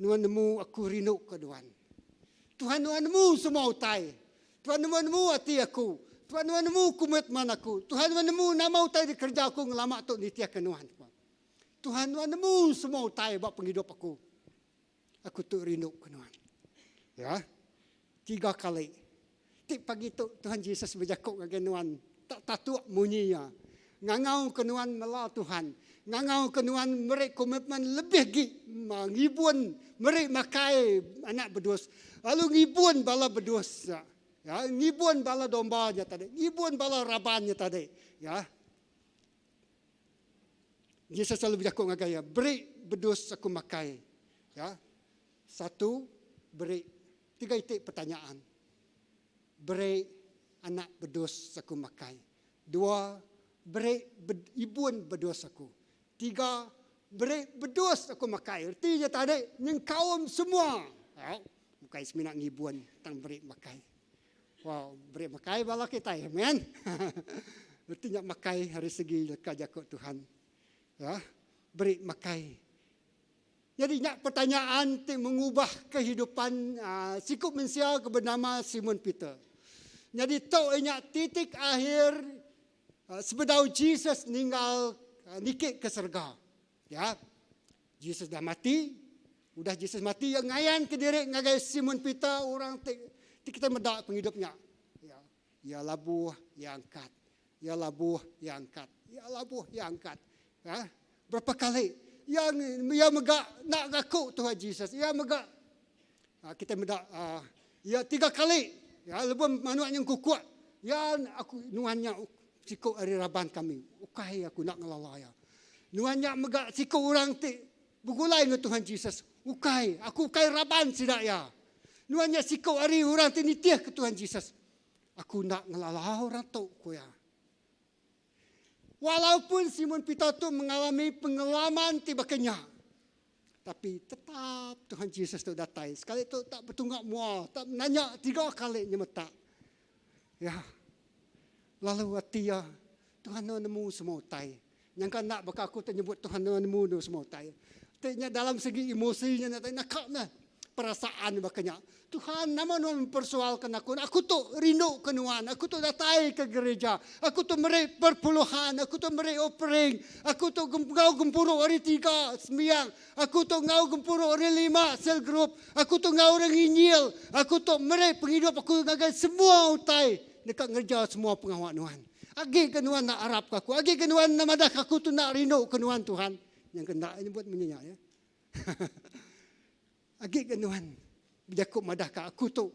Nuan nemu aku rinduka nuan. Tuhan nuan nemu semua utai. Tuhan nuan nemu ati aku. Tuhan nuan nemu komitmen aku. Tuhan nuan nemu nama utai dikereja aku ngelama tu nitihka nuan. Tuhan nuan nemu semua utai ba pengidup aku. Aku tu rinduka nuan. Ya. Tiga kali. Ti pagi tu Tuhan Jesus bejaku ngagai nuan tak tatuk munyi iya. Ngangau ke nuan mela Tuhan. Ngangau ke nuan meri komitmen lebih gi ngibun meri makai anak bedus. Lalu ngibun bala bedus nya. Ya, ngibun bala domba nya tadi. Ngibun bala raban nya tadi. Ya. Jesus lalu bejaku ngagai iya, beri bedus aku makai. Ya. Satu, beri Tiga iti pertanyaan. Beri anak bedus aku makai. Dua, beri ibun bedus aku. Tiga, beri bedus aku makai. Reti nya tadi nyengkaum semua. Au, bukai semina ngibun tang beri makai. Wow, beri makai bala kitai. Amen. Reti nya makai ari segi leka jaku Tuhan. Ya, beri makai. Nyadi nya pertanyaan ti mengubah kehidupan siku mensia ke benama Simon Peter. Nyadi tu iya nya titik akhir sebedau Jesus ninggal niki ke serega. Ya. Jesus dah mati. Udah Jesus mati iya ngayanka diri ngagai Simon Peter orang ti ti kitai meda pengidup nya. Ya. Iya labuh, iya angkat. Iya labuh, iya angkat. Iya labuh, iya angkat. Ha? Berapa kali iya iya mega enda ngaku Tuhan Jesus. Iya mega ha, kita meda ha, iya tiga kali ya lebuh manuk nya kukuk ya aku nuan nya siku ari raban kami. Ukai aku enda ngelala iya. Nuan nya mega siku orang ti begulai enggau Tuhan Jesus. Ukai, aku ukai raban sida iya. Nuan nya siku ari orang ti nitihka Tuhan Jesus. Aku enda ngelala orang tu, ku iya. Walaupun Simon Peter tu mengalami pengalaman ti baka nya, tapi tetap Tuhan Jesus tu datai. Sekali tu tak betunga mua, tak nanya tiga kali nyemetak. Ya. Lalu ati iya, Tuhan nuan nemu semua utai. Nyangka enda baka aku ti nyebut Tuhan nuan nemu semua utai. Ti nya dalam segi emosi nya naka meh. Perasaan baka nya. Tuhan, nama nuan mempersoalkan aku? Aku tu rindu ke nuan. Aku tu datai ke gereja. Aku tu meri perpuluhan. Aku tu meri offering. Aku tu enggau gempuru hari tiga sembiang. Aku tu enggau gempuru hari lima cell group. Aku tu enggau orang nginjil. Aku tu meri pengidup aku ngagai semua utai deka ngereja semua pengawa nuan. Agi ke nuan enda arap ke aku? Agi ke nuan enda madah ke aku tu enda rindu ke nuan Tuhan? Yang ke enda nyebut munyi nya ya. Agi ga nuan bejaku madahka aku tu.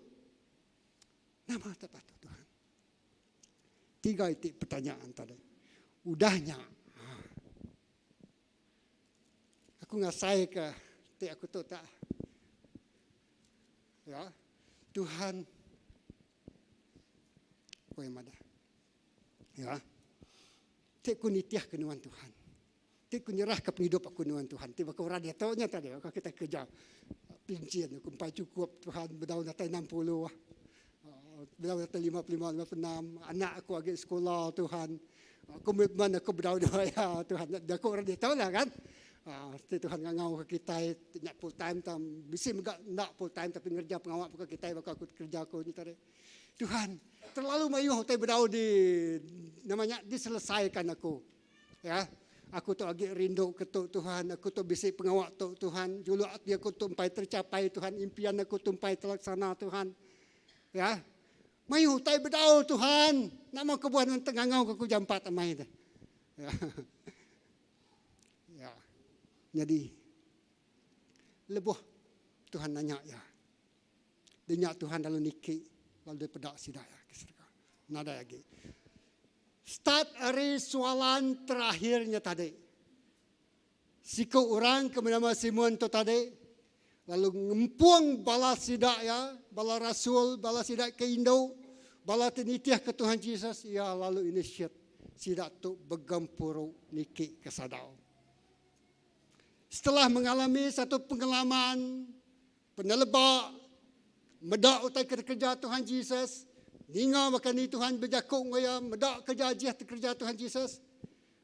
Nama tak patut Tuhan? Tiga iti pertanyaan tadi. Udah nya. Ha. Aku ngasai ke ti aku tu tak. Ya. Tuhan Ku iya madah. Ya. Ti ku nitih ke nuan Tuhan. Ti ku nyerah ke pengidup aku nuan Tuhan. Ti baka orang diatu nya tadi baka kita kerja pincin aku empai cukup Tuhan bedau datai 60. Bedau datai 55, 56, anak aku agi sekula Tuhan. Komitmen aku bedau dua iya Tuhan. Jaku orang ditu lah kan. Ti Tuhan ngangau ke kitai nya full time tang bisi mega enda full time tapi ngereja pengawa baka kitai baka aku kerja aku nya tadi. Tuhan terlalu mayuh utai bedau di nama nya diselesaikan aku. Ya. Aku tu agi rindu ke tu Tuhan, aku tu bisi pengawa tu Tuhan, juluk ati aku tu empai tercapai Tuhan, impian aku tu empai terlaksana Tuhan. Ya. Mayuh utai bedau Tuhan. Nama kebuah nuan tengangau ke aku jampat amai tu. Ya. Ya. Jadi lebuh Tuhan nanya ya. Dinya Tuhan lalu niki lalu dipeda sida ya ke serega. Nadai agi. Start ari soalan terakhirnya tadi. Siku orang ke benama Simon tu tadi lalu ngempung bala sida iya, bala rasul, bala sida ke indu, bala ti nitihka Tuhan Jesus, iya lalu initiate sida tu begempuru niki ke sadau. Setelah mengalami satu pengalaman peneleba meda utai ke dikereja Tuhan Jesus, ninga baka ni Tuhan bejaku enggau iya, meda kereja ajih ti kereja Tuhan Jesus,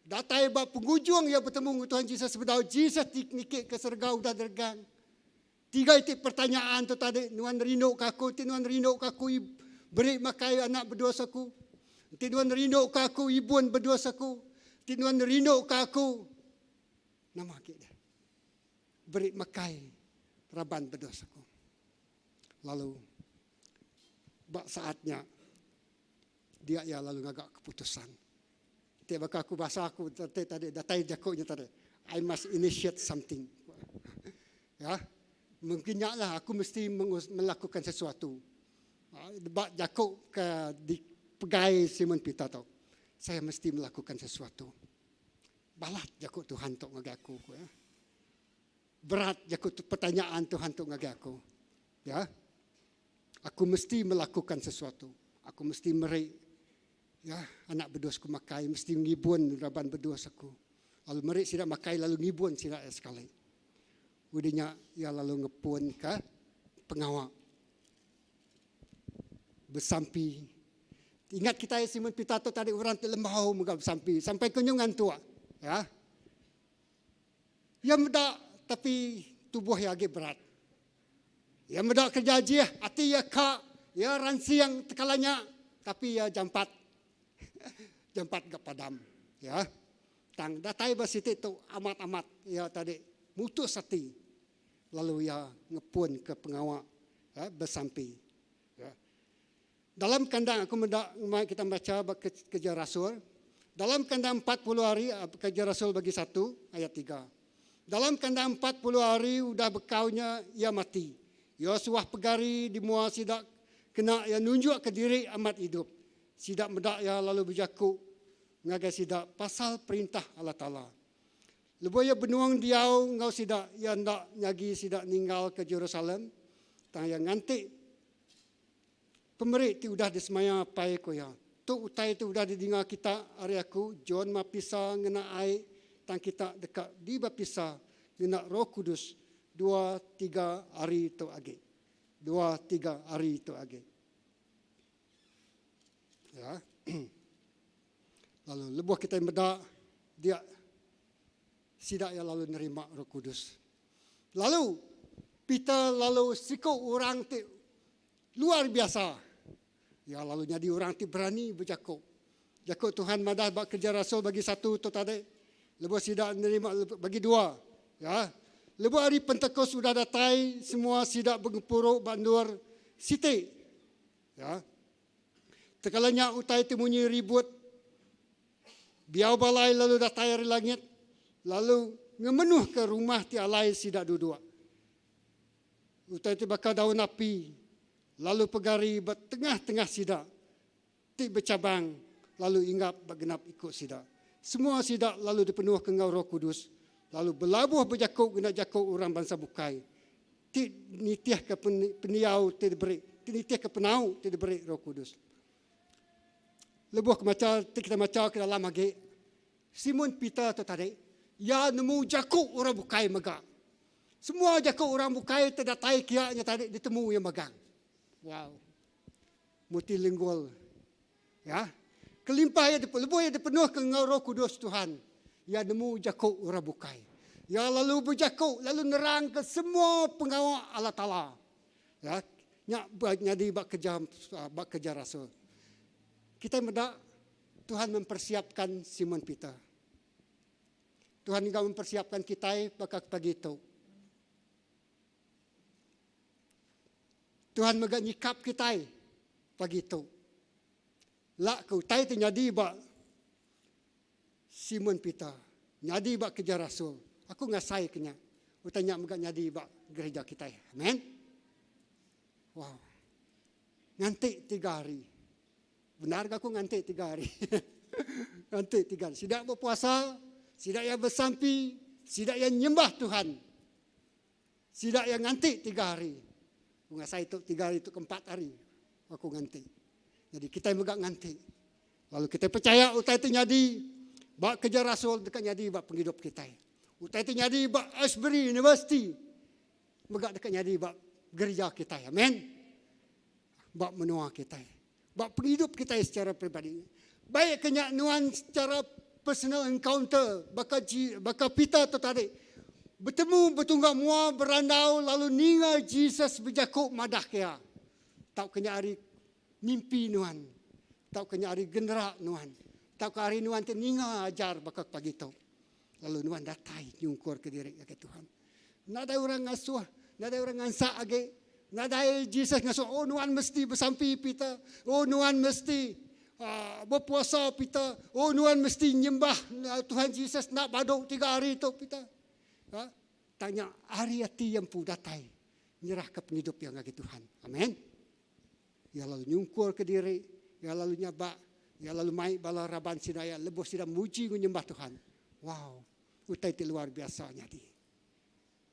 Datai ba pengujung iya betemu enggau Tuhan Jesus sebedau Jesus ti niki ke serega udah diregang. Tiga iti pertanyaan tu tadi, nuan rindu ke aku? Enti nuan rindu ke aku, beri makai anak bedus aku. Enti nuan rindu ke aku, ibun bedus aku. Enti nuan rindu ke aku, nama agi deh? Beri makai raban bedus aku. Lalu ba saat nya Dia iya lalu ngaga keputusan. Ti baka aku bahasa aku ti tadi datai jaku nya tadi. I must initiate something. Ya. Mungkin nya lah aku mesti melakukan sesuatu. Ba jaku ke dipegai Simon Peter tu. Saya mesti melakukan sesuatu. Balat jaku Tuhan tu ngagai aku ku ya. Berat jaku pertanyaan Tuhan tu ngagai aku. Ya. Aku mesti melakukan sesuatu. Aku mesti meri ya anak bedus ku makai, mesti ngibun raban bedus aku. Lalu meri sida makai lalu ngibun sida iya sekali. Udah nya iya lalu ngepunka pengawa besampi. Ingat kitai Simon Peter tu tadi orang ti lembau mega besampi sampai ke nyu ngantuk. Ya. Iya meda tapi tubuh iya agi berat. Iya meda kereja ajih, ati iya ka, iya ransing tekala nya tapi iya jampat jampat ga padam. Ya. Tang datai ba siti tu amat-amat iya tadi mutus ati lalu iya ngepunka pengawa ya, besampi. Ya. Dalam kandang aku meda ngemai kita macha ba Kereja Rasul, dalam kandang 40 hari Kereja Rasul bagi satu ayat tiga. Dalam kandang 40 hari udah bekau nya iya mati. Iya suah pegari di mua sida kena iya nunjukka diri amat idup. Sida meda iya lalu bejaku ngagai sida pasal Perintah Allah Taala. Lebuh iya benung diau enggau sida, iya enda nyagi sida ninggalka Jerusalem, tang iya nganti Pemeri ti udah disemaya Apai, ku iya. Tu utai ti udah didinga kita ari aku, John mapisa ngena ai, tang kita deka dibaptisa ngena Roh Kudus dua tiga hari tu agi. Dua tiga hari tu agi. Ya. Lalu lebuh kitai meda dia sida iya lalu nerima Roh Kudus. Lalu Peter lalu siku orang ti luar biasa. Iya lalu nyadi orang ti berani bejaku. Jaku Tuhan madah ba Kereja Rasul bagi satu tu tadi, lebuh sida nerima bagi dua, ya. Lebuh hari Pentekost udah datai, semua sida begempuru ba endur siti. Ya. Tekala nya utai ti munyi ribut biau balai lalu datai ari langit lalu ngemenuhka rumah ti alai sida duduk. Utai ti baka daun api lalu pegari ba tengah-tengah sida ti bechabang lalu inggap ba genap iku sida. Semua sida lalu dipenuhka enggau Roh Kudus lalu belabuh bejaku ngena jaku orang bansa bukai ti nitihka pendiau ti diberi, ti nitihka penau ti diberi Roh Kudus. Lebuh ke macha ti kita macha ke dalam agi, Simon Peter tu tadi, iya nemu jaku orang bukai mega. Semua jaku orang bukai ti datai kia nya tadi ditemu iya megang. Wow. Multilingual. Ya. Kelimpah iya lebuh iya dipenuhka enggau Roh Kudus Tuhan, iya nemu jaku orang bukai. Iya lalu bejaku lalu nerangka semua pengawa Allah Taala. Ya, nya nyadi ba kereja ba kereja rasul. Kitai meda Tuhan mempersiapkan Simon Peter. Tuhan enggau mempersiapkan kitai baka ke pagi tu. Tuhan mega nyikap kitai pagi tu. Lak ke utai ti nyadi ba Simon Peter, nyadi ba kereja rasul. Aku ngasai ke nya. Utai nya mega nyadi ba gereja kitai. Amen. Wow. Nganti tiga hari. Bendar ga aku nganti tiga hari. nganti tiga hari. Sida berpuasa, sida iya besampi, sida iya nyembah Tuhan. Sida iya nganti tiga hari. Aku ngasai tu tiga hari tu ke empat hari aku nganti. Jadi kitai mega nganti. Lalu kitai pechaya utai ti nyadi ba kereja rasul deka nyadi ba pengidup kitai. Utai ti nyadi ba Asbury University mega deka nyadi ba gereja kitai. Amen. Ba menua kitai. Ba pengidup kitai secara peribadi. Baik ke nya nuan secara personal encounter baka baka Peter tu tadi betemu betungga mua berandau lalu ninga Jesus bejaku madah ke iya. Tauka nya ari mimpi nuan, tauka nya ari genera nuan, tauka ari nuan ti ninga ajar baka ke pagi tu. Lalu nuan datai nyungkurka diri ngagai Tuhan. Nadai orang ngasuh, nadai orang ngansak agi. Nadai Jesus ngasuh, oh nuan mesti besampi Peter. Oh nuan mesti uh, berpuasa Peter. Oh nuan mesti nyembah uh, Tuhan Jesus nak baduk tiga hari tu Peter. Ha? Tanya hari ati yang empu datai nyerahka pengidup iya ngagai Tuhan. Amen. Iya lalu nyungkurka diri, iya lalu nyabak, iya lalu mai bala raban sida iya lebuh sida muji enggau nyembah Tuhan. Wow, utai ti luar biasa nyadi.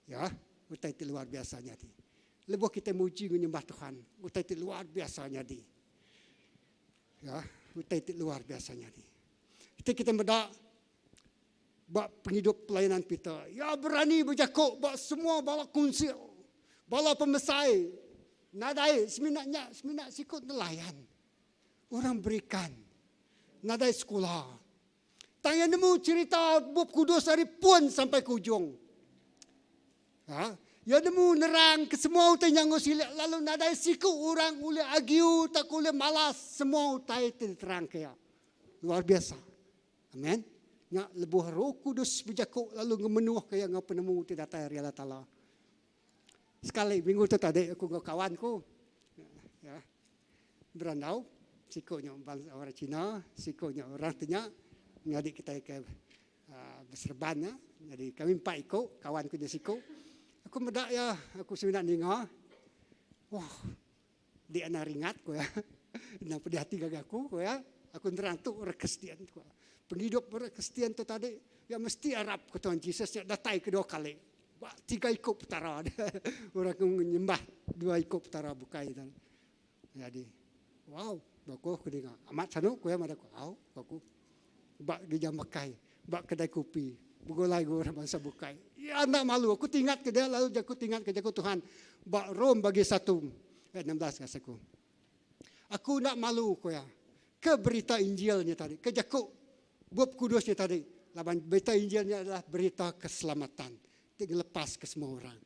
Ya, utai ti luar biasa nyadi. Lebuh kitai muji enggau nyembah Tuhan, utai ti luar biasa nyadi. Ya, utai ti luar biasa nyadi. Enti kitai meda ba pengidup pelayanan Peter, iya berani bejaku ba semua bala kunsil, bala pemesai Nadai semina nya semina siku nelayan. Orang berikan. Nadai sekula. Tang iya nemu cherita Bup Kudus ari pun sampai ke ujung. Ha? Iya nemu nerang ke semua utai nya enggau silik lalu nadai siku orang ulih argue tauka ulih malas semua utai ti diterangka iya. Luar biasa. Amen. Nya lebuh Roh Kudus bejaku lalu ngemenuhka iya enggau penemu ti datai ari Allah Taala. Sekali minggu tu tadi aku enggau kawan ku ya berandau siku nya bangsa orang Cina, siku nya orang ti nya nyadi kitai ke uh, beserban nya. Jadi kami empat iku, kawan ku nya siku. Aku meda iya, aku semina ninga. Wah, Di anak ringat ku iya. Enda pedih ati ngagai aku ku iya. Aku nerang tu orang Kristian ku. Pengidup orang Kristian tu tadi iya mesti arap ke Tuhan Jesus nya datai kedua kali. Ba tiga iku petara dia. Orang ke nyembah dua iku petara bukai tadi. Jadi wow, baku aku ninga. Amat sanu ku iya madah ku. Au, ku aku. Ba gereja makai, ba kedai kopi, begulai enggau orang bansa bukai. Iya enda malu. Aku tingat ke dia lalu jaku tingat ke jaku Tuhan ba Rom bagi satu ayat 16 rasa aku. Aku enda malu ku iya ke berita Injil nya tadi, ke jaku Bup Kudus nya tadi laban berita Injil nya adalah berita keselamatan ti ngelepaska semua orang.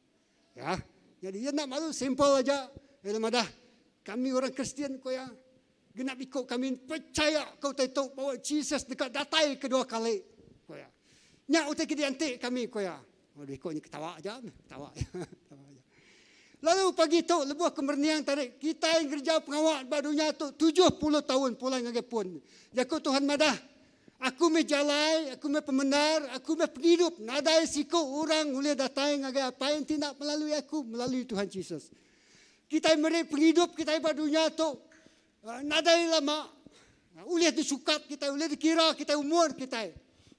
Ya. Jadi iya enda malu simple aja. Iya madah kami orang Kristian ku iya. Genap iku kami pechaya ke utai tu bawa Jesus deka datai kedua kali, ku iya. Nya utai ke dianti kami, ku iya. Oh, iku nya ketawa aja meh, ketawa aja. Ketawa aja. Lalu pagi tu lebuh ke merening tadi, kitai ngereja pengawa ba dunya tu 70 taun pulai ngagai pun. Jaku Tuhan madah, Aku meh jalai, aku meh pemendar, aku meh pengidup. Nadai siku orang ulih datai ngagai Apai enti enda melalui aku, melalui Tuhan Jesus. Kitai meri pengidup kitai ba dunya tu nadai lama ulih disukat kitai, ulih dikira kitai umur kitai.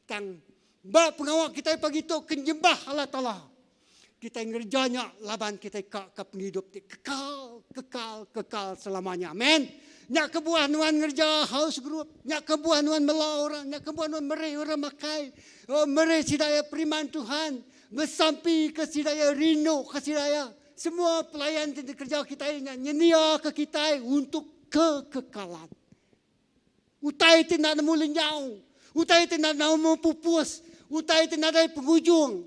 Tang ba pengawa kitai pagi tu ke nyembah Allah Taala. Kitai ngereja nya laban kitai ka ke pengidup ti kekal, kekal, kekal selamanya. Amen. Nya kebuah nuan ngereja house group, nya kebuah nuan mela orang, nya kebuah nuan meri orang makai, oh, meri sida iya periman Tuhan, besampi ke sida iya, rindu ke sida iya. Semua pelayan ti dikereja kitai nya nyeniaka kitai untuk. Kekekalan. Utai ti enda nemu lenyau, utai ti enda nemu pupus, utai ti nadai pengujung.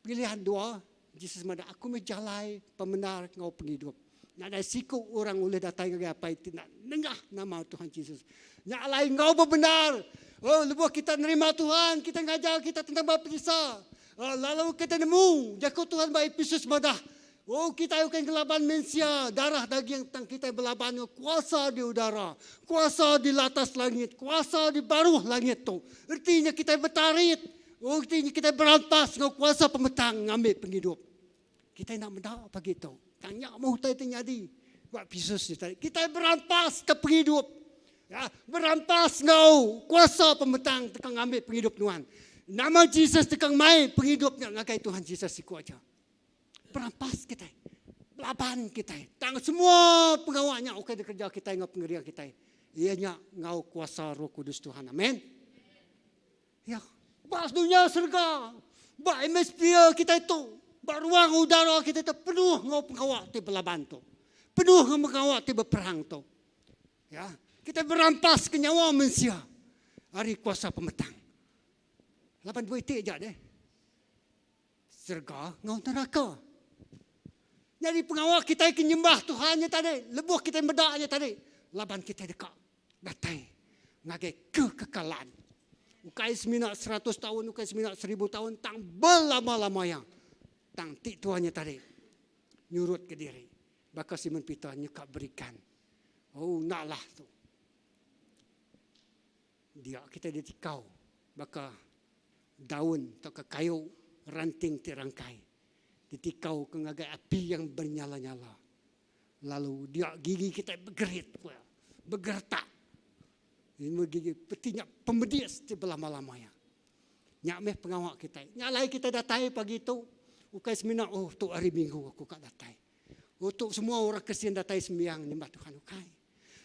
Pilihan dua, Jesus madah, Aku meh jalai, pemendar enggau pengidup. Nadai siku orang ulih datai ngagai Apai ti enda nengah nama Tuhan Jesus. Nya alai enggau bebendar, oh, lebuh kita nerima Tuhan, kita ngajar kita tentang baptisa. Oh, lalu kita nemu jaku Tuhan ba Epesus madah, Oh, kitai ukai ngelaban mensia, darah daging tang kitai belaban enggau kuasa di udara, kuasa di latas langit, kuasa di baruh langit tu. Reti nya kitai betarit, oh, reti nya kitai berampas enggau kuasa pemetang ngambi pengidup. Kitai enda meda pagi tu. Tang nya meh utai ti nyadi ba Epesus nya tadi. Kitai berampas ke pengidup. Ya, berampas enggau kuasa pemetang teka ngambi pengidup nuan. Nama Jesus teka mai pengidup nya ngagai Tuhan Jesus siku aja. Berampas kitai, belaban kitai. Tang semua pengawa nya ukai dikereja kitai enggau pengering kitai. Iya nya enggau kuasa Roh Kudus Tuhan. Amen. Ya, ba dunya serega, ba atmosphere kitai tu, ba ruang udara kitai tu penuh enggau pengawa ti belaban tu. Penuh enggau pengawa ti beperang tu. Ya, kitai berampas ke nyawa mensia ari kuasa pemetang. Laban dua iti aja deh. Serega enggau neraka. Nyadi pengawa kitai ke nyembah Tuhan nya tadi, lebuh kitai meda nya tadi, laban kitai deka datai ngagai kekekalan. Ukai semina seratus taun, ukai semina seribu taun, tang belama-lama iya. Tang ti Tuhan nya tadi nyurutka diri baka Simon Peter nyeka berikan. Oh, enda lah tu. Dia kitai ditikau baka daun tauka kayu ranting ti rangkai ditikau ke ngagai api yang bernyala-nyala. Lalu dia gigi kitai begerit ku iya, begeretak. Ini gigi peti nya pemedis ti belama-lama iya. Nya meh pengawa kitai. Nya alai kitai datai pagi tu ukai semina oh tu hari minggu aku ka datai. Oh tu semua orang Kristian datai sembiang nyembah Tuhan ukai.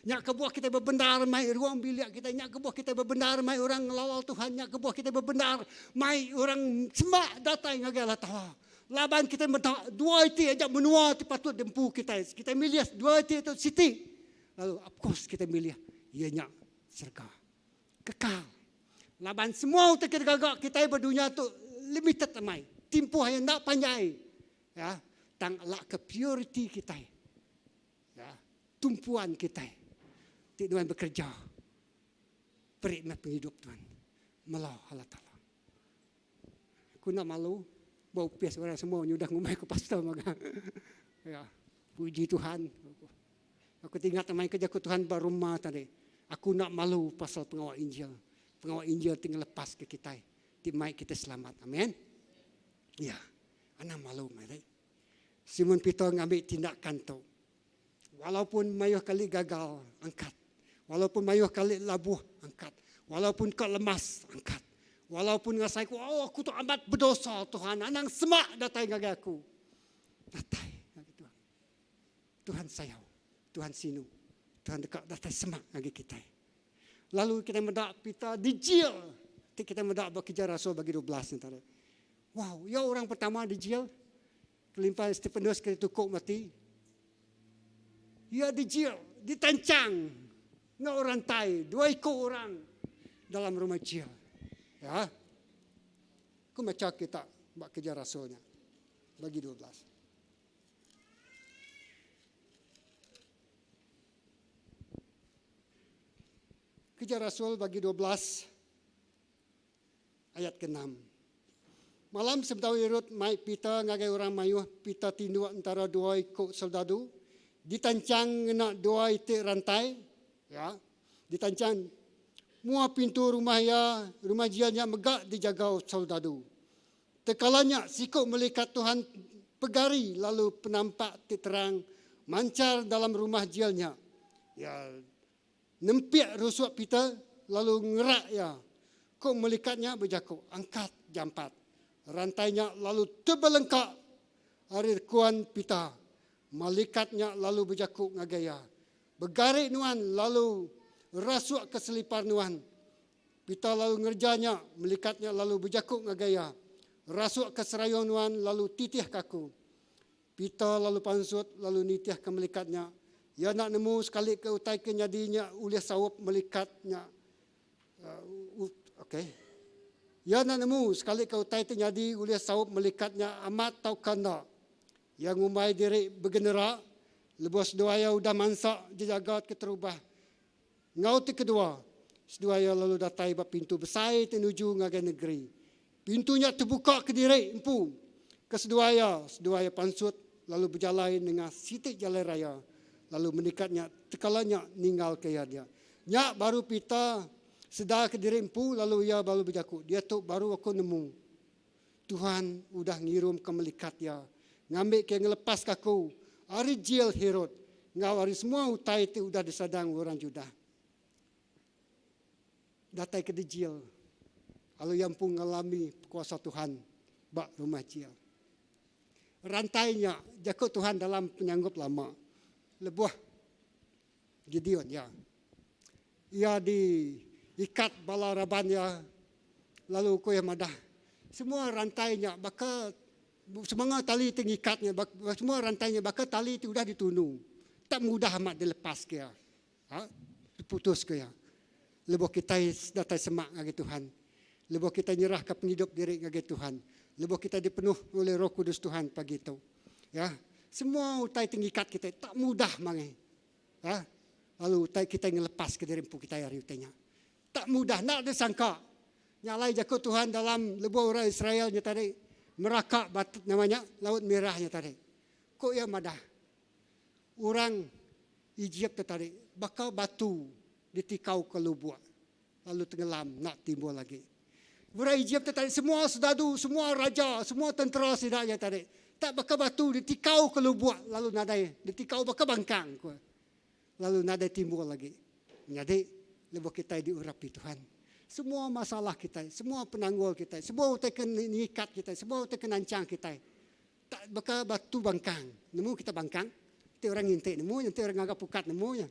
Nya kebuah kitai bebendar mai ruang bilik kitai, nya kebuah kitai bebendar mai orang ngelala Tuhan, nya kebuah kitai bebendar mai orang semak datai ngagai Allah Taala. Laban kitai meda dua iti aja menua ti patut diempu kitai. Kitai milih dua iti tu siti. Lalu of course kitai milih iya nya serega. Kekal. Laban semua utai ke digaga kitai ba dunya tu limited amai. Timpuh iya enda panjai. Ya, tang ela ke purity kitai. Ya, tumpuan kitai ti nuan bekereja peri meh pengidup tuan mela Allah Taala. Aku enda malu ba opis orang semua nyudah ngumbai aku pastor mega. Ya, puji Tuhan. Aku ti ingat amai ke jaku Tuhan ba rumah tadi. Aku enda malu pasal pengawa Injil. Pengawa Injil ti ngelepaska kitai, ti mai kitai selamat. Amen. Ya, anang malu meh deh. Simon Peter ngambi tindakan tu. Walaupun mayuh kali gagal, angkat. Walaupun mayuh kali labuh, angkat. Walaupun ka lemas, angkat. Walaupun ngasai ku, oh aku tu amat berdosa Tuhan, anang semak datai ngagai aku. Datai ngagai Tuhan. Tuhan sayau, Tuhan sinu. Tuhan deka datai semak ngagai kitai. Lalu kitai meda Peter dijil. Ti kitai meda ba Kereja Rasul bagi 12 nya tadi. Wow, iya orang pertama dijil. Kelimpah Stefanus ke ditukuk mati. Iya dijil, ditanchang enggau rantai dua iku orang dalam rumah jil. Ya. Aku macha kita ba Kereja Rasul nya bagi 12. Kereja Rasul bagi 12 ayat ke-6. Malam sebedau Herod mai Peter ngagai orang mayuh, Peter tinduk entara dua iku soldadu, ditanchang ngena dua iti rantai, ya, ditanchang mua pintu rumah iya, rumah jil nya mega dijaga soldadu. Tekala nya siku melikat Tuhan pegari lalu penampak ti terang manchar dalam rumah jil nya. Ya, Nempik rusuk Peter lalu ngerak iya. Ku melikat nya bejaku, Angkat jampat. Rantai nya lalu tebelengka ari rekuan Peter. Malikat nya lalu bejaku ngagai iya, Begari nuan lalu rasukka selipar nuan. Peter lalu ngereja nya. Melikat nya lalu bejaku ngagai iya, Rasukka serayung nuan lalu titihka aku. Peter lalu pansut lalu nitihka melikat nya. Iya enda nemu sekalika utai ke nyadi nya ulih saup melikat nya. Okey. Iya enda nemu sekalika utai ti nyadi ulih saup melikat nya amat tauka enda. Iya ngumbai diri begenera lebuh seduai iya udah mansa jejaga keterubah enggau ti kedua. Seduai iya lalu datai ba pintu besai ti nuju ngagai negeri. Pintu nya tebuka kediri empu ke seduai iya. Seduai iya pansut lalu bejalai nengah siti jalai raya lalu melikat nya tekala nya ninggalka iya dia. Nya baru Peter sedar kediri empu lalu iya baru bejaku, Diatu baru aku nemu Tuhan udah ngirumka melikat Iya ngambika Iya ngelepaska aku ari jil Herod enggau ari semua utai ti udah disadang orang Judah. Datai ke dijil, lalu iya empu ngalami kuasa Tuhan ba rumah jil. Rantai nya jaku Tuhan dalam penyanggup lama lebuh Gideon iya. Iya diikat bala raban iya lalu ku iya madah, Semua rantai nya baka semanga tali ti ngikat nya, semua rantai nya baka tali ti udah ditunu. Tak mudah amat dilepaska iya. Ha? Diputuska iya. Lebuh kitai datai semak ngagai Tuhan, lebuh kitai nyerahka pengidup diri ngagai Tuhan, lebuh kitai dipenuh oleh Roh Kudus Tuhan pagi tu, ya, semua utai ti ngikat kitai tak mudah mangai. Ha? Lalu utai kitai ngelepaska diri empu kitai ari utai nya. Tak mudah, enda disangka. Nya alai jaku Tuhan dalam lebuh orang Israel nya tadi meraka bat, nama nya Laut Merah nya tadi. Ku iya madah, orang Ejip tu tadi baka batu ditikauka lubuk lalu tenggelam enda timbul agi. Orang Ejip tu tadi semua sedadu, semua raja, semua tentera sida iya tadi tak baka batu ditikauka lubuk lalu nadai ditikau baka bangkang ku lalu nadai timbul agi. Nyadi lebuh kitai diurapi Tuhan semua masalah kitai, semua penanggul kitai, semua utai ke ngikat kitai, semua utai ke nanchang kitai Tak baka batu bangkang. Nemu kita bangkang? Enti orang nginti nemu nya, enti orang ngaga pukat nemu nya.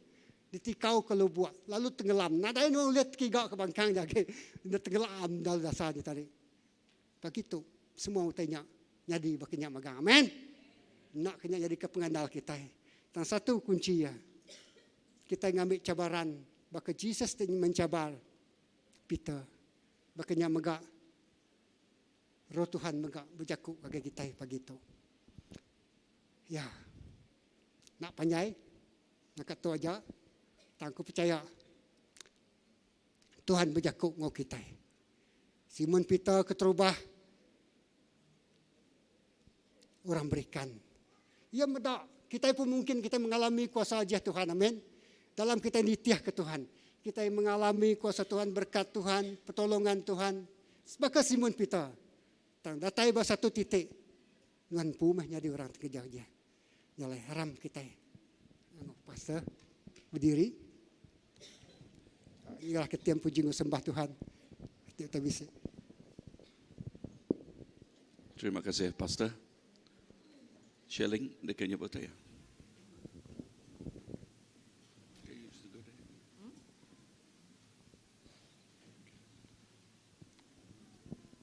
Ditikau ke lubuk lalu tenggelam. Nadai nuan ulih tekiga ke bangkang nya agi. Enda tenggelam dalam dasar nya tadi. Pagi tu semua utai nya nyadi baka nya magang. Amen. Enda ke nya nyadika pengandal kitai. Tang satu kunchi iya, kitai ngambi cabaran baka Jesus ti mencabar Peter. Baka nya mega Roh Tuhan mega bejaku ngagai kitai pagi tu. Ya. Nak panjai, naka tu aja. Tang aku percaya Tuhan bejaku enggau kitai. Simon Peter keterubah orang berikan. Iya meda kitai pun mungkin kitai mengalami kuasa ajih Tuhan. Amin. Dalam kitai nitih ke Tuhan, kitai mengalami kuasa Tuhan, berkat Tuhan, pertolongan Tuhan. Baka Simon Peter. Tang datai ba satu titik, nuan empu meh nyadi orang ti ngereja ajih. Nya alai haram kitai. Anu pastor berdiri. Ira ke tiang puji enggau sembah Tuhan. Ti utai bisi. Terima kasih Pastor. Sharing deka nyebut saya.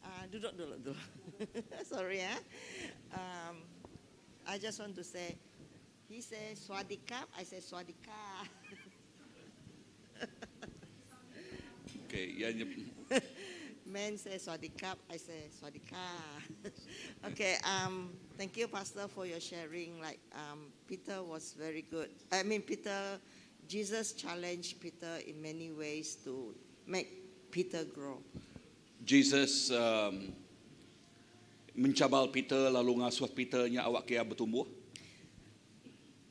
Uh, duduk dulu dulu. Sorry ya. Um, I just want to say, he say swadikap, I say swadika. Okay, ya Man say swadikap, I say swadika. okay, um, thank you, Pastor, for your sharing. Like um, Peter was very good. I mean, Peter, Jesus challenged Peter in many ways to make Peter grow. Jesus um, mencabar Peter lalu ngasuh Peter nya awak kia bertumbuh.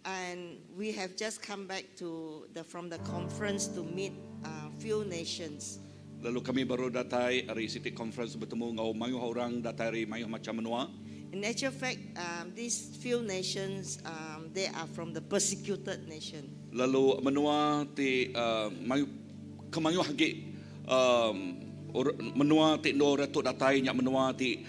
And we have just come back to the from the conference to meet uh, few nations. Lalu kami baru datai ari siti conference betemu enggau mayuh orang datai ari mayuh macam menua. In actual fact, um, these few nations, um, they are from the persecuted nation. Lalu menua ti uh, mayuh kemayuh agi um, or, menua ti endur tu datai nya menua ti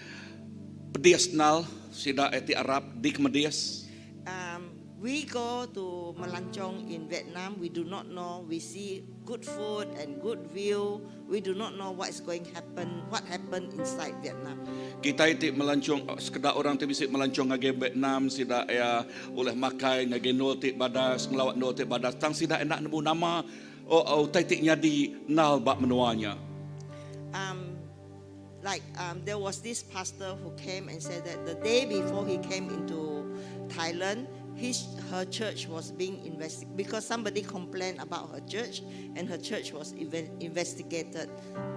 pedis nal sida ti Arab di kemedis. Um, We go to Melancong in Vietnam, we do not know, we see good food and good view, we do not know what is going happen, what happened inside Vietnam. Kitai ti melancong, sekeda orang ti bisi melancong ngagai Vietnam sida iya ulih makai ngagai endur ti badas, ngelawa endur ti badas tang sida enda nemu nama utai ti nyadi nal ba menua nya. Um, like um, there was this pastor who came and said that the day before he came into Thailand, his her church was being investigated because somebody complained about her church, and her church was investigated,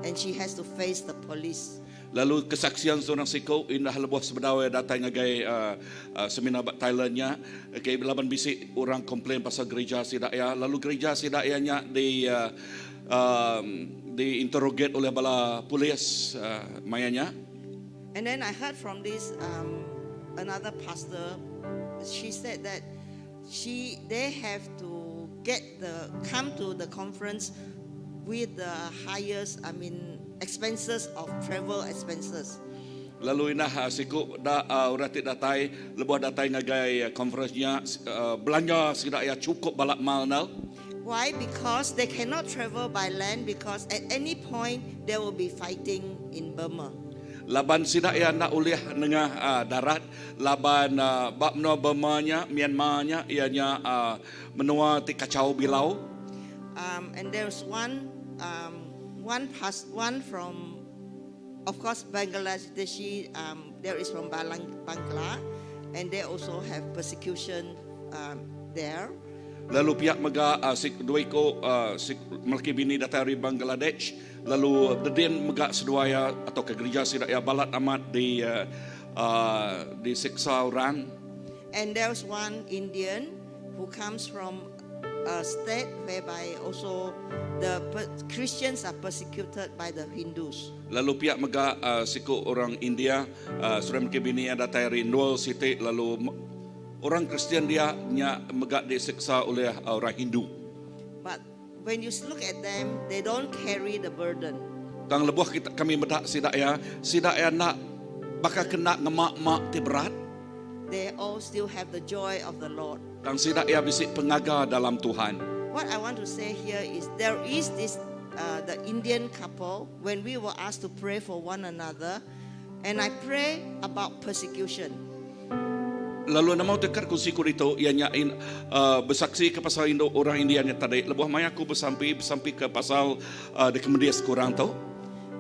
and she has to face the police. Lalu kesaksian seorang siku indah lebuh sebedau iya datai ngagai uh, uh, seminar ba Thailand nya okay, laban bisi orang komplain pasal gereja sida iya lalu gereja sida iya nya di uh, um, di interrogate oleh bala polis uh, maya nya. And then I heard from this um, another pastor. She said that she they have to get the come to the conference with the highest, I mean, expenses of travel expenses. Lalu inah uh, siku da uh, orang ti datai lebuh datai ngagai uh, conference nya uh, belanja sida ya cukup balak mal nal. Why? Because they cannot travel by land because at any point there will be fighting in Burma. Laban sida ya nak ulih nengah uh, darat laban uh, bak menua Burma nya Myanmar nya ianya uh, menua ti kacau bilau. And there's one um, one pas one from, of course, Bangladeshi. There is from Bangla, and they also have persecution there. Lalu pihak mega uh, sik dua iko uh, sik melaki bini datang dari Bangladesh lalu dedin mega seduaya atau ke gereja sida ya balat amat di uh, uh, disiksa orang. And there's one Indian who comes from a state whereby also the Christians are persecuted by the Hindus. Lalu pihak mega uh, siku orang India uh, sudah melaki bini yang datang dari Nol City lalu orang Kristian dia nya mega disiksa oleh uh, orang Hindu. But when you look at them, they don't carry the burden. Tang lebuh kita kami medak sidak ya, sidak ya nak bakal kena ngemak-mak ti berat. They all still have the joy of the Lord. Tang sidak ya bisi pengaga dalam Tuhan. What I want to say here is there is this the Indian couple when we were asked to pray for one another, and I pray about persecution. Lalu nama tekar kunsi ku itu ianya in, bersaksi ke pasal Indo orang India yang tadi lebuh maya aku bersampi bersampi ke pasal uh, di kemudian kurang tu.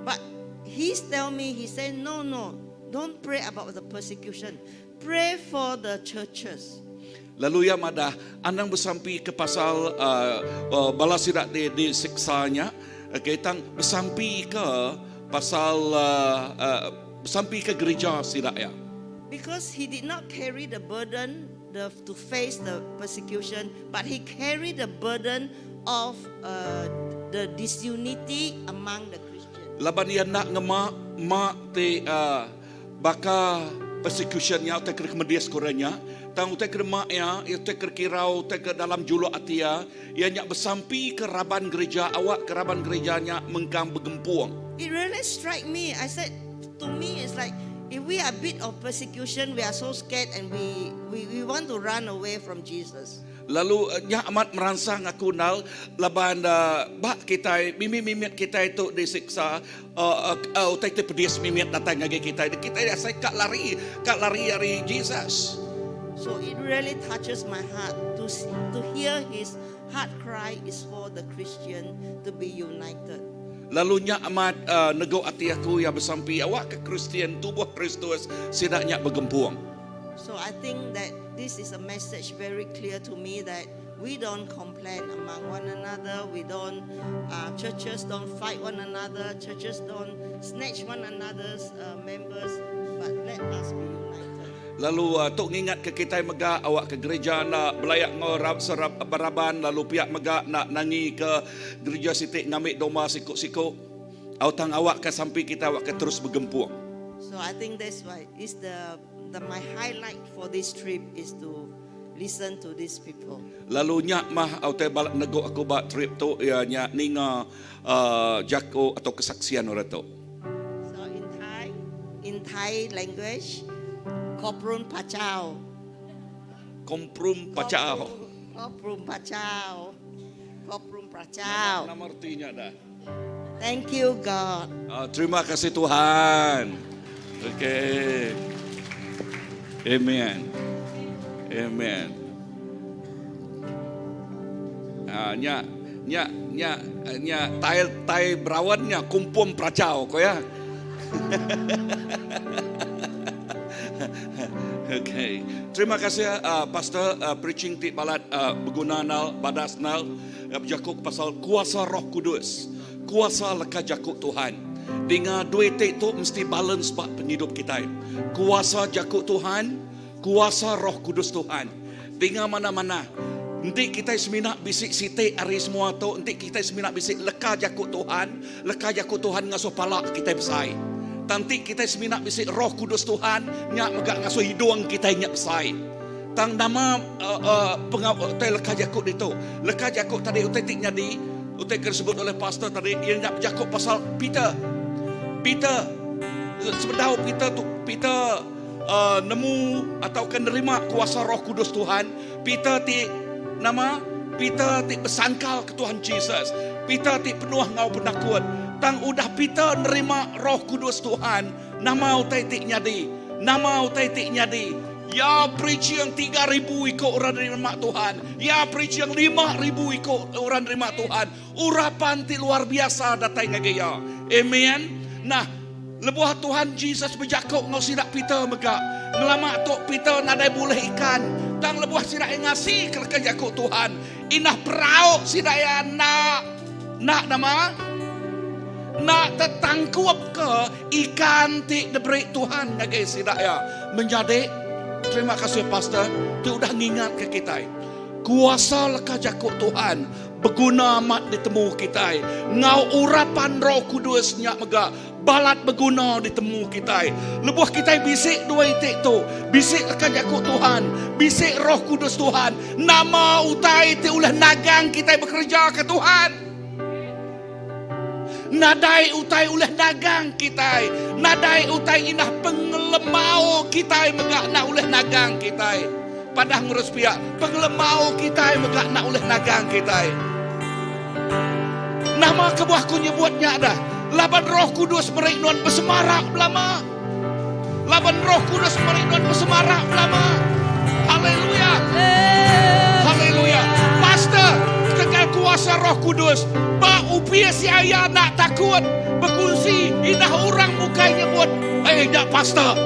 But he tell me, he said, no, no, don't pray about the persecution. Pray for the churches. Lalu ia madah anang bersampi ke pasal uh, bala sidak di disiksanya okay, tang bersampi ke pasal uh, uh, bersampi ke gereja sidak ya. Because he did not carry the burden to face the persecution, but he carried the burden of the disunity among the Christians. Laban ia nak ngemak mak ti uh, baka persecutionnya utai ke kemedias kurangnya tang utai ke mak ya utai ke kirau utai ke dalam juluk atia ia nyak bersampi ke raban gereja awak ke raban gerejanya mengkang bergempuang. It really struck me. I said, to me, it's like if we are a bit of persecution, we are so scared and we want to run away from Jesus. Lalu uh, nya amat merangsang aku nal laban uh, bak kita mimit-mimit kita itu disiksa uh, uh, utai te pedis mimit datang ngagai kita kita asai kak lari dari Jesus. So it really touches my heart to hear his heart cry is for the Christian to be united. Lalu nya amat uh, nego ati aku ya bersampi awak ke Kristian tubuh Kristus sidaknya bergempuang. So I think that this is a message very clear to me that we don't complain among one another. We don't, churches don't fight one another. Churches don't snatch one another's members, but let us be united. Lalu uh, tok ngingat ke kita mega awak ke gereja nak belayak ngorap serap beraban lalu pihak mega nak nangi ke gereja sitik ngamik doma sikuk-sikuk. Autang awak ke sampai kita awak ke terus bergempuang. So I think that's why is the my highlight for this trip is to listen to these people. Lalu nyak mah autai balak nego aku ba trip tu ya nyak ninga jako atau kesaksian orang tu. So in Thai language, Koprun Pachao. Komprum pacau. Koprum pacau. Koprum pacau. Nama artinya dah? Thank you God. Uh, terima kasih Tuhan. Okay. Amen. Amen. Ah, nya nya nya nya tai tai berawan nya kumpum pracau ko ya. Okay. Terima kasih uh, pastor uh, preaching ti balat uh, beguna nal badas nal uh, bejaku pasal kuasa Roh Kudus, kuasa leka jaku Tuhan. Dinga duit ti tu mesti balance ba pengidup kita. Kuasa jaku Tuhan, kuasa Roh Kudus Tuhan. Dinga mana-mana. Enti kita semina bisi siti ari semua tu, enti kita semina bisi leka jaku Tuhan, leka jaku Tuhan ngasuh pala kita besai. Tang enti kita semina bisi Roh Kudus Tuhan, nya mega ngasuh hidung kita nya besai. Tang nama uh, uh, pengaw, utai leka jaku ditu. Leka jaku tadi utai ti nyadi, utai ke disebut oleh pastor tadi, ia nya bejaku pasal Peter. Peter sebedau Peter tu Peter uh, nemu atau ke nerima kuasa Roh Kudus Tuhan, Peter ti nama Peter ti besangkal ke Tuhan Jesus. Peter ti penuh ngau penakut. Tang udah Peter nerima Roh Kudus Tuhan, nama utai ti nyadi? Nama utai ti nyadi? Ya preaching 3000 iko orang nerima Tuhan. Ya preaching 5000 iko orang nerima Tuhan. Urapan ti luar biasa datai ngagai ya. Amen. Nah, lebuh Tuhan Jesus bejaku ngau sidak Peter mega. Ngelama tu Peter nadai boleh ikan. Tang lebuh sidak yang ngasi ke leka jaku Tuhan. Inah perau sidak ya nak nak nama nak tertangkup ke ikan ti diberi Tuhan ngagai sidak ya. Menjadi terima kasih pastor ti udah ngingat ke kita. Kuasa leka jaku Tuhan beguna amat ditemu kita. Ngau urapan Roh Kudus nya mega balat beguna ditemu kita. Lebuh kita bisik dua itik tu, bisik leka jaku Tuhan, bisik Roh Kudus Tuhan, nama utai ti ulah nagang kita bekerja ke Tuhan. Nadai utai ulih nagang kita. Nadai utai inah pengelemau kita mega nak ulih nagang kita. Padah ngurus pihak, pengelemau kita mega nak ulih nagang kita. Nama kebuah ku nyebutnya dah. Laban Roh Kudus meri nuan bersemarak belama. Laban Roh Kudus meri nuan bersemarak belama. Haleluya. Haleluya. Pastor, tegal kuasa Roh Kudus, ba upia si ayah nak takut berkongsi indah orang bukai nyebut, eh dak pastor.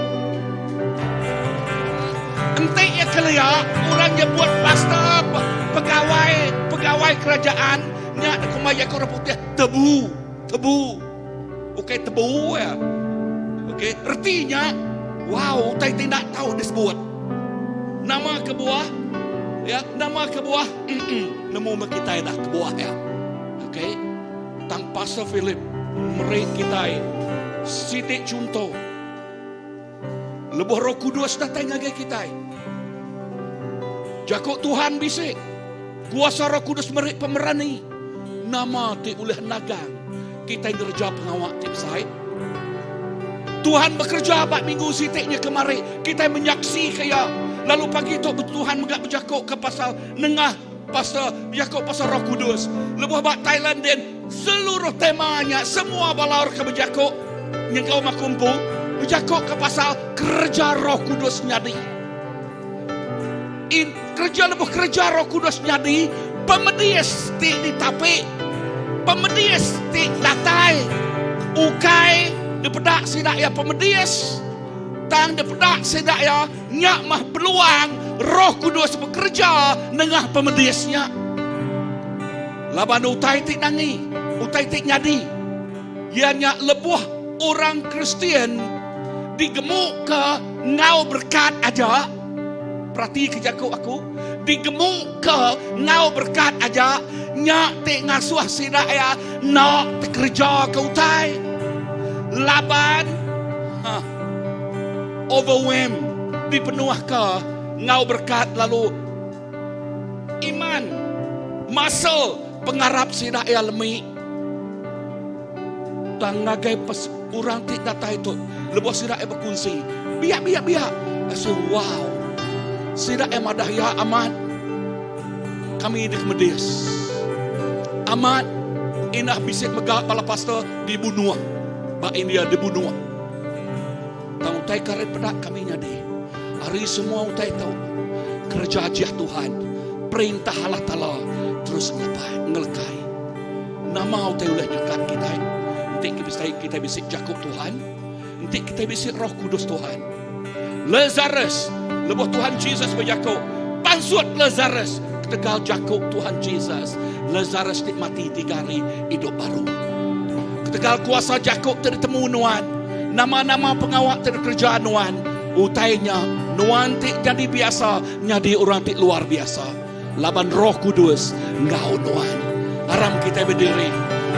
Enti ya kelia orang nyebut pastor pegawai pegawai kerajaan nya kumaya ke orang putih tebu, tebu. Okey tebu ya. Okey, ertinya wow, utai tidak tahu disebut. Nama kebuah ya, nama kebuah mm -mm, nemu me kita dah kebuah ya. Okey. Tang Pastor Philip meri kita siti contoh. Lebuh Roh Kudus datang ngagai kita. Jakuk Tuhan bisik. Kuasa Roh Kudus meri pemerani. Nama ti ulih nagang kita ngerja pengawak ti besai. Tuhan bekerja bak minggu sitiknya kemari. Kita menyaksi ke ya. Lalu pagi tu Tuhan megak berjakuk ke pasal nengah pasal berjakuk pasal Roh Kudus. Lebuh bak Thailand dan seluruh temanya semua balaur ke berjakuk nyengkau makumpu berjakuk ke pasal kerja Roh Kudus nyadi. In, kerja lebuh kerja Roh Kudus nyadi pemedis ti ditapi pemedis ti datai ukai dipedak sidak ya pemedis tang dipedak sidak ya nyak mah peluang Roh Kudus bekerja nengah pemedisnya. Laban utai ti nangi, utai ti nyadi. Ia nyak lebuh orang Kristian digemuk ke ngau berkat aja. Perhati ke jaku aku, digemuk ke ngau berkat aja nyak ti ngasuh sidak ya nak terkerja ke utai. Laban ha, overwhelm dipenuh ke ngau berkat lalu iman muscle pengarap sidak ya lemi tang ngagai pes orang ti datai tu lebuh sidak ya berkongsi biak biak biak I say wow. Sida iya madah iya amat kami dikemedis. Amat indah bisi mega bala pastor dibunuh ba India dibunuh. Tang utai ke ari peda kami nyadi ari semua utai tu kereja ajih Tuhan perintah Allah Taala terus ngelepai ngelekai. Nama utai ulih nyekat kitai enti kitai bisi jaku Tuhan? Enti kitai bisi Roh Kudus Tuhan. Lazarus, lebuh Tuhan Jesus bejaku, Pansut Lazarus! Ketegal jaku Tuhan Jesus, Lazarus ti mati tiga hari idup baru. Ketegal kuasa jaku ti ditemu nuan, nama-nama pengawa ti dikereja nuan, utai nya nuan ti nyadi biasa nyadi orang ti luar biasa. Laban Roh Kudus enggau nuan. Aram kitai bediri.